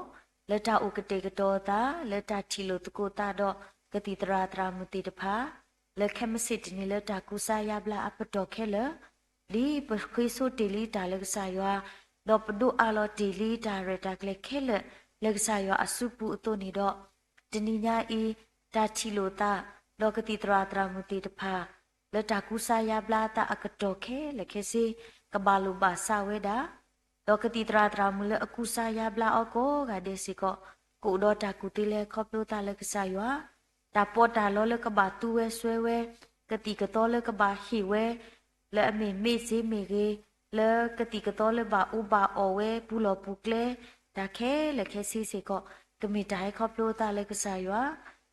လၢတၢ်အိၣ်ကတဲာ်ကတီၤအသး, လၢတၢ်ထံၣ်လိာ်သကိးသးဒီးကသံၣ်သရၣ်သရၣ်မုၣ်သ့ၣ်တဖၣ်, လၢခဲမုၢ်ဆ့ၣ်တနံၤလၢတၢ်ကူစါယါဘျါအပတီၢ်ခဲလၢာ်, ဒ်ပဃ့ဆိတ့ၢ်လံတၢ်လၢကစၢ်ယွၤ, ဒီးပဒိးအးလီၤတ့ၢ်လံတၢ်ရဲၣ်တၢ်ကျဲၤခဲလၢာ်လၢကစၢ်ယွၤအစုပူၤအသိးန့ၣ်ဒီး, တနံၤညါအံၤ, တၢ်ထံၣ်လိာ်သး, ဒီးကသံၣ်သရၣ်သရၣ်မုၣ်သ့ၣ်တဖၣ်, လၢတၢ်ကူစါယါဘျါအသးအကတီၢ်ခဲလၢာ်ခဲဆ့, ကဘၣ်လိာ်ဘၣ်စးဝဲဒၣ်, ဒီးကသံၣ်သရၣ်သရၣ်မုၣ်လၢအကူစါယါဘျါအီၤကိးဂၤဒဲးစ့ၢ်ကီး, ကအိၣ်ဒီးတၢ်ကူၣ်သ့လဲၤခီဖျိသးလၢကစၢ်ယွၤ, တၢ်ပီးတၢ်လီလၢကဘၣ်သူဝဲစွဲဝဲ, ကသံၣ်ကသီလၢကဘၣ်ဟ့ၣ်ဝဲ, လၢအမ့ၢ်မ့ၢ်စ့မ့ၢ်ဂ့ၤ, လၢကသံၣ်ကသီလၢဘၣ်အူဘၣ်အီၣ်ဝဲပူၤလီၢ်ပူၤကျဲ, တၢ်ခဲလၢာ်ခဲဆ့စ့ၢ်ကီး, ကမ့ၢ်တၢ်ဟဲခီဖျိသးလၢကစၢ်ယွၤ,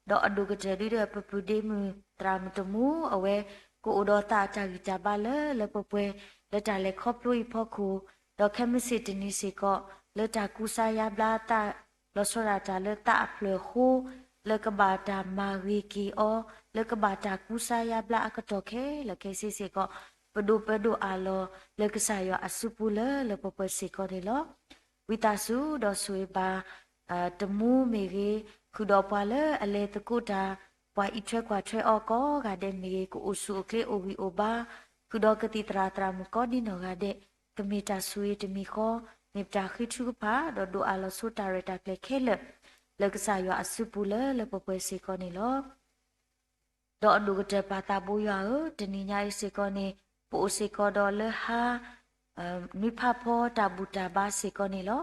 ဒီးအဒိၣ်ကတၢၢ်ဒုဒီးပပုၢ်ဒ့မုၣ်သရၣ်မုၣ်တမူအဝဲ, ကအိၣ်ဒီးသးအတၢ်ဂံၢ်တၢ်ဘါလၢလၢပှဲၤပှဲၤ, လၢတၢ်လဲၤခီဖျိအံၤဖီခိၣ်, ဒီးခဲမုၢ်ဆ့ၣ်တနံၤစ့ၢ်ကီး, လၢတၢ်ကူစါယါဘျါသး လီၤဆီဒၣ်တၢ်လၢသးအဖျၢၣ်အဃိ, လၢကဘၣ်တၢ်မၤဂ့ၤက့ၤအီၤ, လၢကဘၣ်တၢ်ကူစါယါဘျါအကတီၢ်ခဲလၢာ်ခဲဆ့စ့ၢ်ကီး, ပဒိၣ်ပၢဒိၣ်အးလီၤလၢကစၢ်ယွၤအစုပူၤလၢလၢပှဲၤပှဲၤစ့ၢ်ကီးန့ၣ်လီၤ. ဝံသးစူၤဒီးဆိၣ်ဂ့ၤဘၣ် တမူမ့ၢ်ဂ့ၤ, ဃုာ်ဒီးပှၤလၢအလဲၤသကိးတၢ်, ပှၤအံးထွဲကွၢ်ထွဲအီၤကိးဂၤဒဲးမ့ၢ်ဂ့ၤ, ကအိၣ်ဆူၣ်အိၣ်ချ့အိၣ်ဂံၢ်အိၣ်ဘါ, ဃုာ်ဒီးကသံၣ်သရၣ်သရၣ်မုၣ်ကိးဒ်နီၢ်ဂၤဒဲး, ကမ့ၢ်တၢ်ဆိၣ်ဂ့ၤတမံၤဃီ, မ့ၢ်ပတၢ်ဃ့ထုကဖၣ်, ဒီးဒိၣ်အးလီၤဆိတၢ်ရဲၣ်တၢ်ကျဲၤခဲလၢာ်, လၢကစၢ်ယွၤအစုပူၤလၢလၢပှဲၤပှဲၤစ့ၢ်ကီးန့ၣ်လီၤ. ဒီးအဒိၣ်ကတၢၢ်ပၢ်သးဘိယွၤဧၢ, တနံၤညါအံၤစ့ၢ်ကီးန့ၣ်, ပအိၣ်စ့ၢ်ကီးဒီးလၢဟါ နွံဖးဖီတၢ်ဘူၣ်တၢ်ဘါစ့ၢ်ကီးန့ၣ်လီၤ.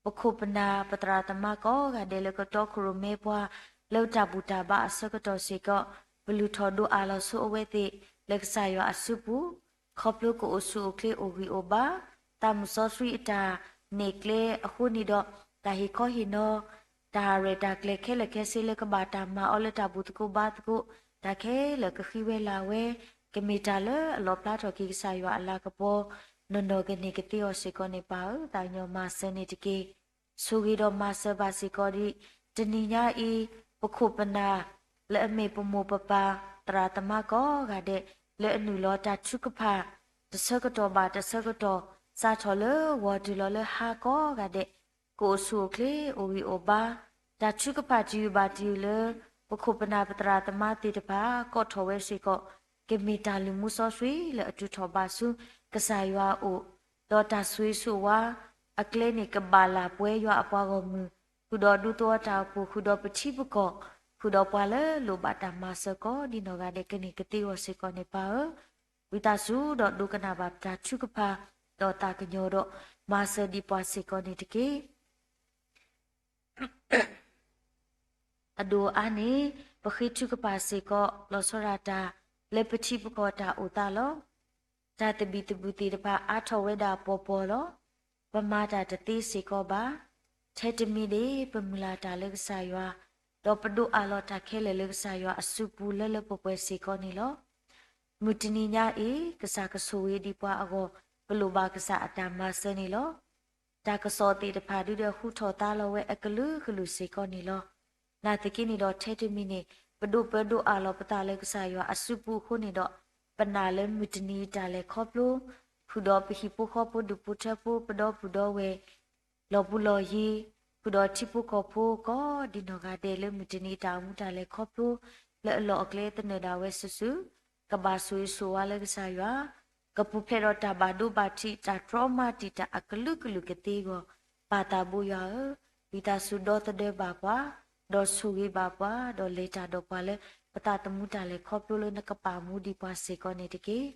ပခိၣ်ပနၢ်ပသရၣ်သမါကိးဂၤဒဲးလၢကတီခိၣ်ရိၣ်မဲပှၤ လၢတၢ်ဘူၣ်တၢ်ဘါအဆၢကတီၢ်စ့ၢ်ကီး, ပလုၢ်ထီၣ်ဒိၣ်အးလီၤဆိအဝဲသ့ၣ် လၢကစၢ်ယွၤအစုပူၤ, ခီဖျိကအိၣ်ဆူၣ်အိၣ်ချ့အိၣ်ဂံၢ်အိၣ်ဘါ, သးမုၢ်စီဆှံအတၢ်နဲၣ်ကျဲအဃိန့ၣ်ဒီး, တၢ်ဟ့ၣ်ခီဟ့ၣ်နီၤ တၢ်ရဲၣ်တၢ်ကျဲၤခဲလၢာ်ခဲဆ့လၢကဘၣ်တၢ်မၤအီၤလၢတၢ်ဘူၣ်သကိးဘါသကိး, တၢ်ခဲလၢာ်ကဃံဝဲလၤဝဲ, ကမ့ၢ်တၢ်လၢအလီၣ်ဖျါထီၣ်က့ၤကစၢ်ယွၤအလၤကပီၤ, နီၢ်နီၢ်ကန့ၢ်ကသ့အီၤစ့ၢ်ကီးန့ၣ်ပၢ်ဧၢ, သးကညီၤမၤစၢၤန့ၣ်တက့ၢ်. ဆိၣ်ဂ့ၤဒီးမၤစၢၤဘၣ်စ့ၢ်ကီးဒံး, တနံၤညါအံၤ, ပခိၣ်ပနၢ်, လၢအမ့ၢ်ပမိၢ်ပပၢ်, သရၣ်သမါကိးဂၤဒဲး, လၢအနုာ်လီၤတၢ်ထုကဖၣ်, တဆၢကတီၢ်ဘၣ်တဆၢကတီၢ်, စးထီၣ်လၢဂီၤတုၤလီၤလၢဟါကိးဂၤဒဲး, ကအိၣ်ဆူၣ်အိၣ်ချ့အိၣ်ဂံၢ်အိၣ်ဘါ, တၢ်ထုကဖၣ်တယုၢ်ဘၣ်တယုၢ်လၢ ပခိၣ်ပနၢ်ပသရၣ်သမါသ့ၣ်တဖၣ် ကိးထီၣ်ဝဲစ့ၢ်ကီး, ကမ့ၢ်တၢ်လုၢ်မူစီဆှံလၢအတုၤထီၣ်ဘၣ်ဆူကစၢ်ယွၤအအိၣ်, ဒီးတၢ်ဆိၣ်ဂ့ၤဆိၣ်ဝါအကျဲန့ၣ် ကဘၣ်လၢ်ပှဲၤယွၤအပှၤဂီၢ်မုၢ်, ဃုာ်ဒီးဒူသဝီတၢ်အိၣ်ဖှိၣ်, ဃုာ်ဒီးပထံပကီၢ်, ဃုာ်ဒီးပှၤလၢလိၣ်ဘၣ်တၢ်မၤစၢၤကိးဒ်နီၢ်ဂၤဒဲး ကန့ၢ်ကသ့အီၤစ့ၢ်ကီးန့ၣ်ပၢ်ဧၢ, ဝံသးစူၤဒီးဒိကနၣ်ဘၣ်ပတၢ်ထုကဖၣ်, ဒီးသးကညီၤဒီးမၤစၢၤဒံးပှၤစ့ၢ်ကီးန့ၣ်တက့ၢ်. အဒိၣ်အါန့ၣ်, ပဃ့ထုကဖၣ်စ့ၢ်ကီး လီၤဆီဒၣ်တၢ် လၢပထံပကီၢ်တၢ်အိၣ်သးလီၤ. တၢ်သဘံၣ်သဘုၣ်သ့ၣ်တဖၣ်အါထီၣ်ဝဲဒၣ်ပှီၤပှီၤလီၤ. ပမၤတၢ်တသ့စ့ၢ်ကီးဘၣ်. ထဲတမံၤန့ၣ် ပမုၢ်လၢ်တၢ်လၢကစၢ်ယွၤ, ဒီးပဒိးအးလီၤတၢ်ခဲလၢာ်လၢကစၢ်ယွၤအစုပူၤလၢလၢပှဲၤပှဲၤစ့ၢ်ကီးန့ၣ်လီၤ. မုၢ်တနံၤညါအံၤ, ကစၢ်ကဆိၣ်ဂ့ၤဒံးပှၤအဂီၢ်, ပလိၣ်ဘၣ်ကစၢ်အတၢ်မၤစၢၤန့ၣ်လီၤ. တၢ်ကစီၣ်သ့ၣ်တဖၣ်ဒုးဒီးဟူထီၣ်သါလီၤဝဲအကလုာ်ကလုာ်စ့ၢ်ကီးန့ၣ်လီၤ. နာ်သက့န့ၣ်ဒီးထဲတမံၤန့ၣ်, ပဒိးပၢဒိးအးလီၤပသးလၢကစၢ်ယွၤအစုပူၤအဃိန့ၣ်ဒီး, ပနာ်လၢမုၢ်တနံၤတၢ်လဲၤခီဖျိ, ဃုာ်ဒီးပဟံၣ်ဖိဃီဖိဒူၣ်ဖိထၢဖိပဒီပုၢ်ဒီဝဲၢ် လီၤပူၤလီၤယံၤ, ဃုာ်ဒီးထံဖိကီၢ်ဖိကိးဒ်နီၢ်ဂၤဒဲးလၢမုၢ်တနံၤတၢ်အိၣ်မူတၢ်လဲၤခီဖျိ, လၢအလီၢ်အကျဲသနၢၣ်ဒၣ်ဝဲစုာ်စုာ်, ကဘၣ်ဆိၣ်ဂ့ၤဆိၣ်ဝါလၢကစၢ်ယွၤ, ကပူၤဖျဲးဒီးတၢ်ဘၣ်ဒိဘၣ်ထံး တၢ်တြီမၤတံာ်တာ်အကလုာ်ကလုာ်ကသ့အဂီၢ်, ပၢ်သးဘိယွၤဧၢ, ဝံသးစူၤဒီသဒၢဘၣ်ပှၤ, ဒီးဆိၣ်ဂ့ၤဘၣ်ပှၤ, ဒီးလဲၤတၢ်ဒီးပှၤလၢ ပသးသမူတၢ်လဲၤခီဖျိလၢနကပာ်မူဒံးပှၤစ့ၢ်ကီးန့ၣ်တက့ၢ်.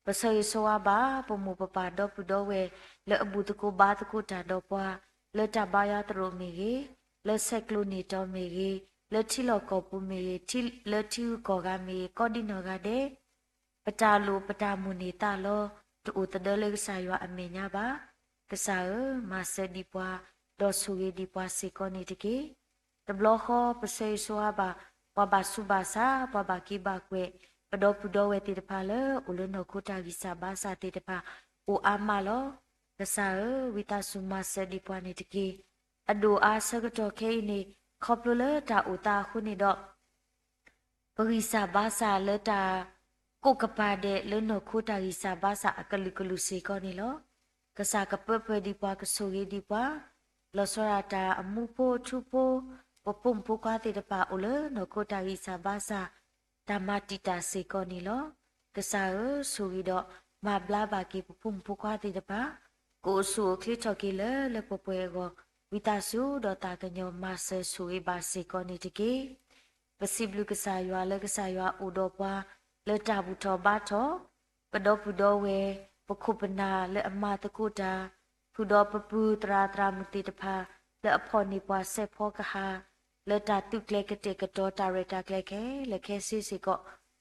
ပဆၢဂ့ၤဆၢဝါဘၣ် ပမိၢ်ပပၢ်ဒီပုၢ်ဒီဝဲၢ် လၢအဘူၣ်သကိးဘါသကိးတၢ်ဒီးပှၤ, လၢတၢ်ဘါယွၤသရိာ်မ့ၢ်ဂ့ၤ, လၢဆဲးကျိးန့ၢ်တီၤမ့ၢ်ဂ့ၤ, လၢထံလီၢ်ကီၢ်ပူၤမ့ၢ်ဂ့ၤ, လၢထံဂုၤကီၢ်ဂၤမ့ၢ်ဂ့ၤ, ကိးဒ်နီၢ်ဂၤဒဲး ပတၢ်လိၣ်ပတၢ်မိၣ်န့ၢ်သးလီၤ, တအိၣ်သဒၢလၢကစၢ်ယွၤအမဲာ်ညါဘၣ်. ကစၢ်ဧၢ, မၤစၢၤဒံးပှၤ, ဒီးဆိၣ်ဂ့ၤဒံးပှၤစ့ၢ်ကီးန့ၣ်တက့ၢ်. တဘျီဃီ ပဆၢဂ့ၤဆၢဝါဘၣ် ပှၤဘၣ်ဆူးဘၣ်ဆါ, ပှၤဘၣ်က့ဘၣ်ကွဲး, ပဒီပုၢ်ဒီဝဲၢ်သ့ၣ်တဖၣ်လၢအိၣ်လၢနီၢ်ခိတၢ်ဂံၢ်စၢ်ဘါစၢ်သ့ၣ်တဖၣ်, အိၣ်အါမးလီၤ. ကစၢ်ဧၢ, ဝံသးစူၤမၤစၢၤဒံးပှၤန့ၣ်တက့ၢ်. အဒိၣ်အါဆၢကတီၢ်ခဲအံၤန့ၣ် ခီဖျိလၢတၢ်အိၣ်သးအဃိန့ၣ်ဒီး ပဂံၢ်စၢ်ဘါစၢ်လၢတၢ်ကိးကပၤဒဲးလၢနီၢ်ခိတၢ်ဂံၢ်စၢ်ဘါစၢ်အကလုာ်ကလုာ်စ့ၢ်ကီးန့ၣ်လီၤ. ကစၢ်ကပၢပှဲၤဒံးပှၤ ကဆိၣ်ဂ့ၤဒံးပှၤ, လီၤဆီဒၣ်တၢ်အမူဖိအထူဖိ, ပဖိမုၣ်ဖိခွါသ့ၣ်တဖၣ်အိၣ်လၢနီၢ်ခိတၢ်ဂံၢ်စၢ်ဘါစၢ် တၢ်မၤတံာ်တာ်စ့ၢ်ကီးန့ၣ်လီၤ. ကစၢ်ဧၢ, ဆိၣ်ဂ့ၤဒီးမၤဘျါဘၣ်က့ၤပဖိမုၣ်ဖိခွါသ့ၣ်တဖၣ်, ကအိၣ်ဆူၣ်အိၣ်ချ့ထီၣ်က့ၤလၢလၢပှဲၤပှဲၤအဂီၢ်, ဝံသးစူၤဒီးသးကညီၤမၤစၢၤဆိၣ်ဂ့ၤဘၣ်စ့ၢ်ကီးန့ၣ်တက့ၢ်. ပစံးဘျုးကစၢ်ယွၤလၢကစၢ်ယွၤအိၣ်ဒီးပှၤ လၢတၢ်ဘူၣ်ထီၣ်ဘါထီၣ်, ပဒီပုၢ်ဒီဝဲၢ်, ပခိၣ်ပနၢ်လၢအမၤသကိးတၢ်, ဃုာ်ဒီးပပုၢ်သရၣ်သရၣ်မုၣ်သ့ၣ်တဖၣ် လၢအဖီၣ်န့ၢ်ပှၤစဲးဖီကဟၣ်, လၢတၢ်သုးကျဲၤကတဲာ်ကတီၤတၢ်ရဲၣ်တၢ်ကျဲၤခဲလၢာ်ခဲဆ့စ့ၢ်ကီး, က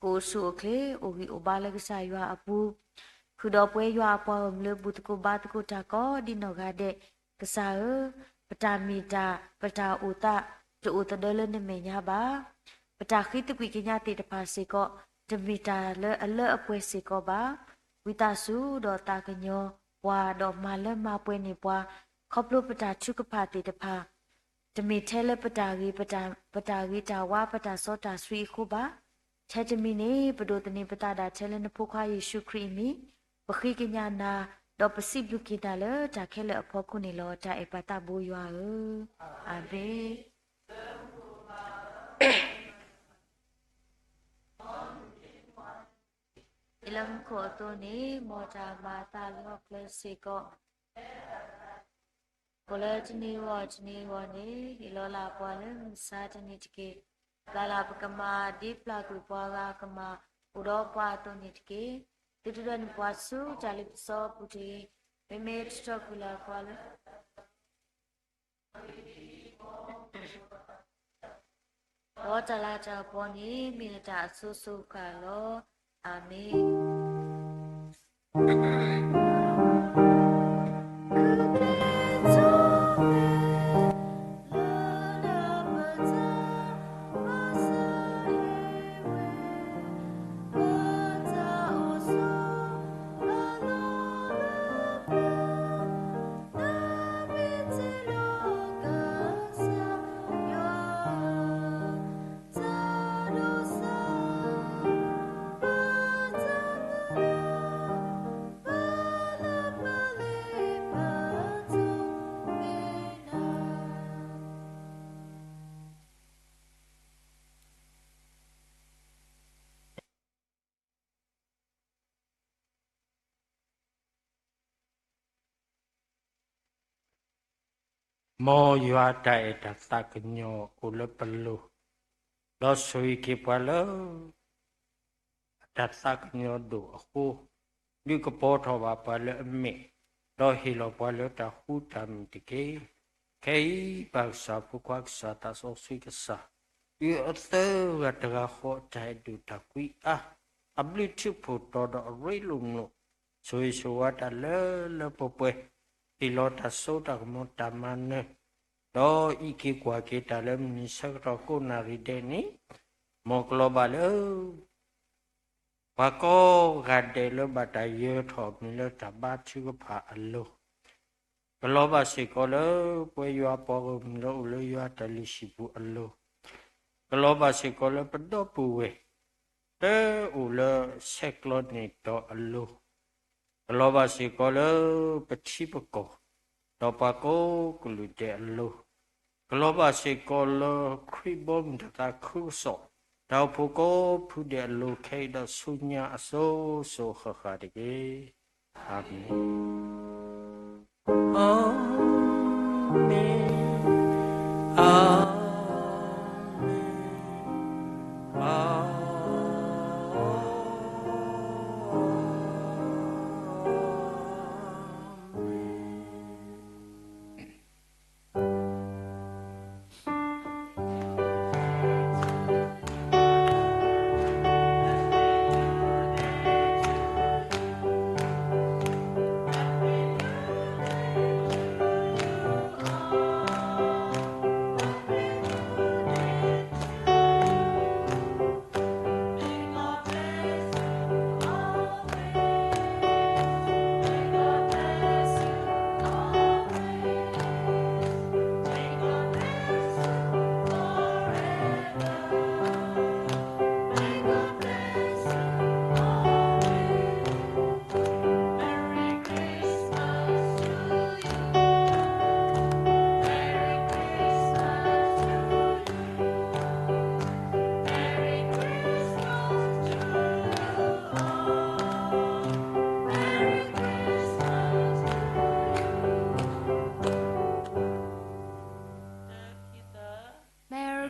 အိၣ်ဆူၣ်အိၣ်ချ့ အိၣ်ဂံၢ်အိၣ်ဘါလၢကစၢ်ယွၤအပူၤ ဃုာ်ဒီးပဝဲယွၤအပှၤဂီၢ်မုၢ်လၢဘူၣ်သကိးဘါသကိးတၢ်ကိးဒ်နီၢ်ဂၤဒဲး, ကစၢ်ဧၢ, ပတၢ်မ့ၢ်တၢ် ပတၢ်အိၣ်သး တအိၣ်သဒၢလၢနမဲာ်ညါဘၣ်. ပတၢ်ဃ့သကွံာ်ကညးသ့ၣ်တဖၣ်စ့ၢ်ကီး တမ့ၢ်တၢ်လၢအလၢအပှဲၤစ့ၢ်ကီးဘၣ်. ဝံသးစူၤဒီးသးကညီၤပှၤဒီးမၤလၢမၤပှဲၤန့ၢ်ပှၤ, ခီဖျိပတၢ်ထုကဖၣ်သ့ၣ်တဖၣ် တမ့ၢ်ထဲလၢပတၢ်ဂ့ၤ, ပတၢ်ဂ့ၤတၢ်ဝါ, ပတၢ်စီတၢ်ဆှံအဃိဘၣ်. ထဲတမံၤန့ၣ် ပဒိးသန့ၤပသးဒၣ်ထဲလၢနဖိခွါယ့ၣ်ၡူးခရံာ်အမံၤ, ပဃ့ကညးနၤ, ဒီးပစံးဘျုးက့ၤနၤလၢတၢ်ခဲလၢာ်အဖီခိၣ်န့ၣ်လီၤ. တၢ်အဲၣ်ပၢ်သးဘိယွၤဧၢ, အၤမ့ၣ်. လၢမူခိၣ်အသိးန့ၣ် မ်တၢ်မၤအသးလီၤကျဲစ့ၢ်ကီး အိၣ်လၢတနံၤအဂီၢ်တနံၤအဂီၢ်န့ၣ် ဟ့ၣ်လီၤလၢပှၤလၢမုၢ်မဆါတနံၤတက့ၢ်. ပျၢ်လၢပကမၤဒ်ပျၢ်ကွံာ်ပှၤဂၤအကမၤ အိၣ်ဒီးပှၤအသိးန့ၣ်တက့ၢ်. သုတဒၢနပှၤဆူတၢ်လ့ပစီအပူၤတဂ့ၤ. မ့မ့ၢ်တတီၢ်ကွံာ်လၢပှၤလၢ ဒီးတၢ်လၤတၢ်ကပီၤန့ၣ် မ့ၢ်နတၢ်အစိၤစိၤဃၣ်ဃၣ်လီၤ. အၤမ့ၣ်. Mo yua ta e ta tha kño o le palo. Lo sui ki pua lo. Ta tha kño do a ho. Lu ka po tho ba pua lo me. Lo hi lo pua lo ta hu ta mi te ke. Ke i pa sa pu kwa sa ta so sui ka sa. Lu a the ga ta ga ho ta e do ta kui a. A blu tu pu to do a re lo mlo. Sui su wa ta le le po pue. Hi lo ta so ta mo ta ma ne. ဒီးအံးက့ၤကွၢ်က့ၤတၢ်လၢမုၢ်နံၤဆၢကတီၢ်ကိးနၣ်ရံၣ်ဒဲးန့ၣ်, မ်ကလီၤဘၣ်လၢ ပှၤကိးဂၤဒဲးလၢဘၣ်တၢ်ယၢၤထီၣ်မံၤလၢတၢ်ဘါထုကဖၣ်အလိၤ, ကလီၤဘၣ်စ့ၢ်ကီးလၢ ပှၤယွၤပှၤဂီၢ်မုၢ်လၢအိၣ်လၢယွၤတၢ်လုၢ်ဟံၣ်ပူၤအလိၤ, ကလီၤဘၣ်စ့ၢ်ကီးလၢပဒီပုၢ်ဝဲၢ် လၢအိၣ်လၢဆဲးကျိးန့ၢ်တီၤအလိၤ, ကလီၤဘၣ်စ့ၢ်ကီးလၢပထံပကီၢ်, ဒီးပှၤကိးကလုာ်ဒဲးအလိၤ, ကလီၤဘၣ်စ့ၢ်ကီးလၢခရံာ်ဘီမုၢ်တၢ်သးခုကစီၣ်, တၢ်အိၣ်ဖှိၣ်ကိးဖုဒဲးအလိၤခဲအံၤဒီးဆူညါအစိၤစိၤဃၣ်ဃၣ်တက့ၢ်. အၤမ့ၣ်. အၤမ့ၣ်, အၤမ့ၣ်, အၤမ့ၣ်.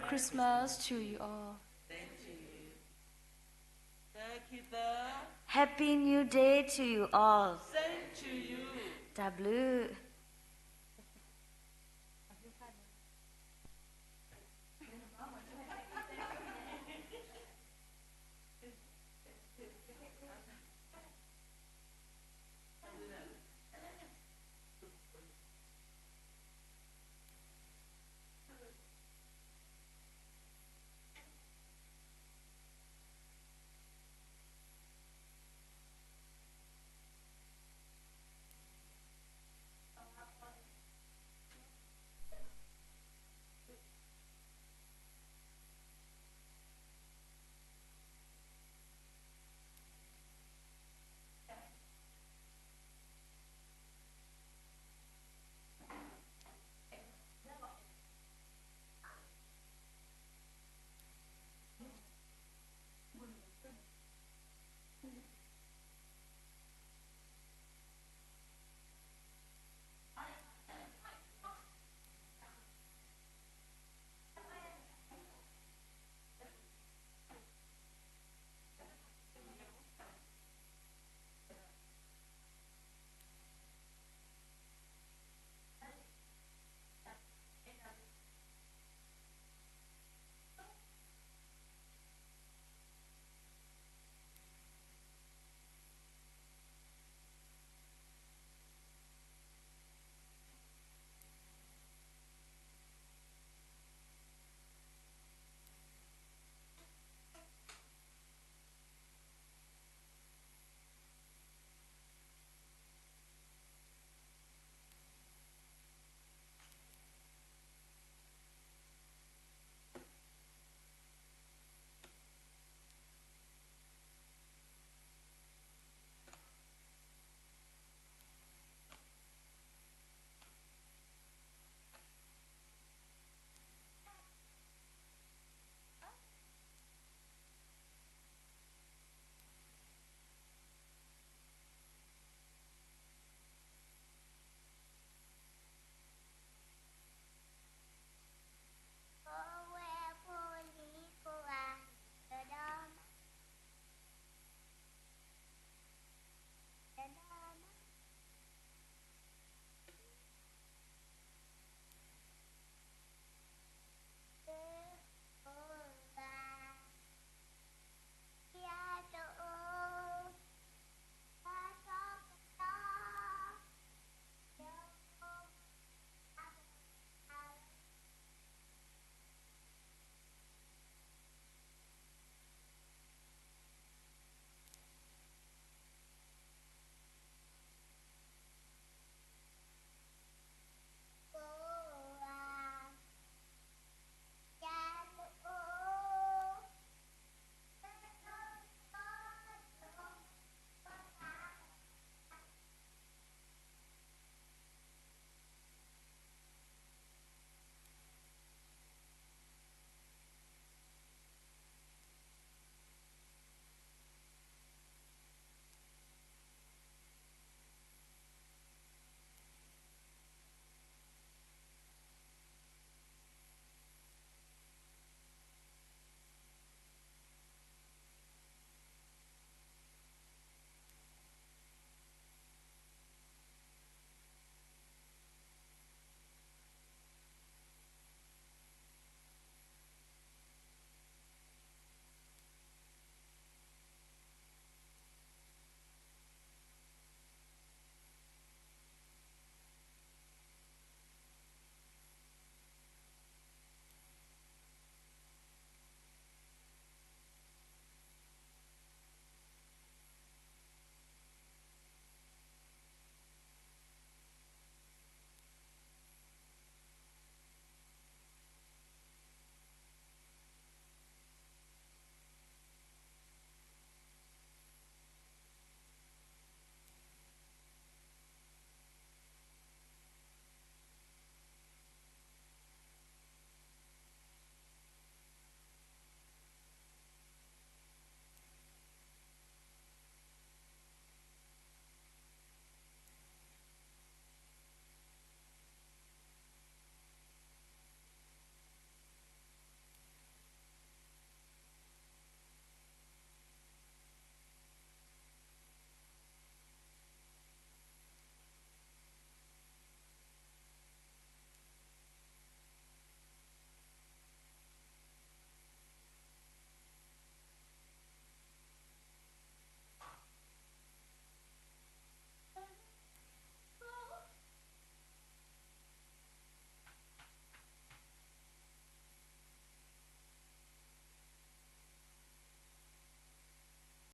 Christmas to you all. Happy New Day to you all. တၢ်ဘျုး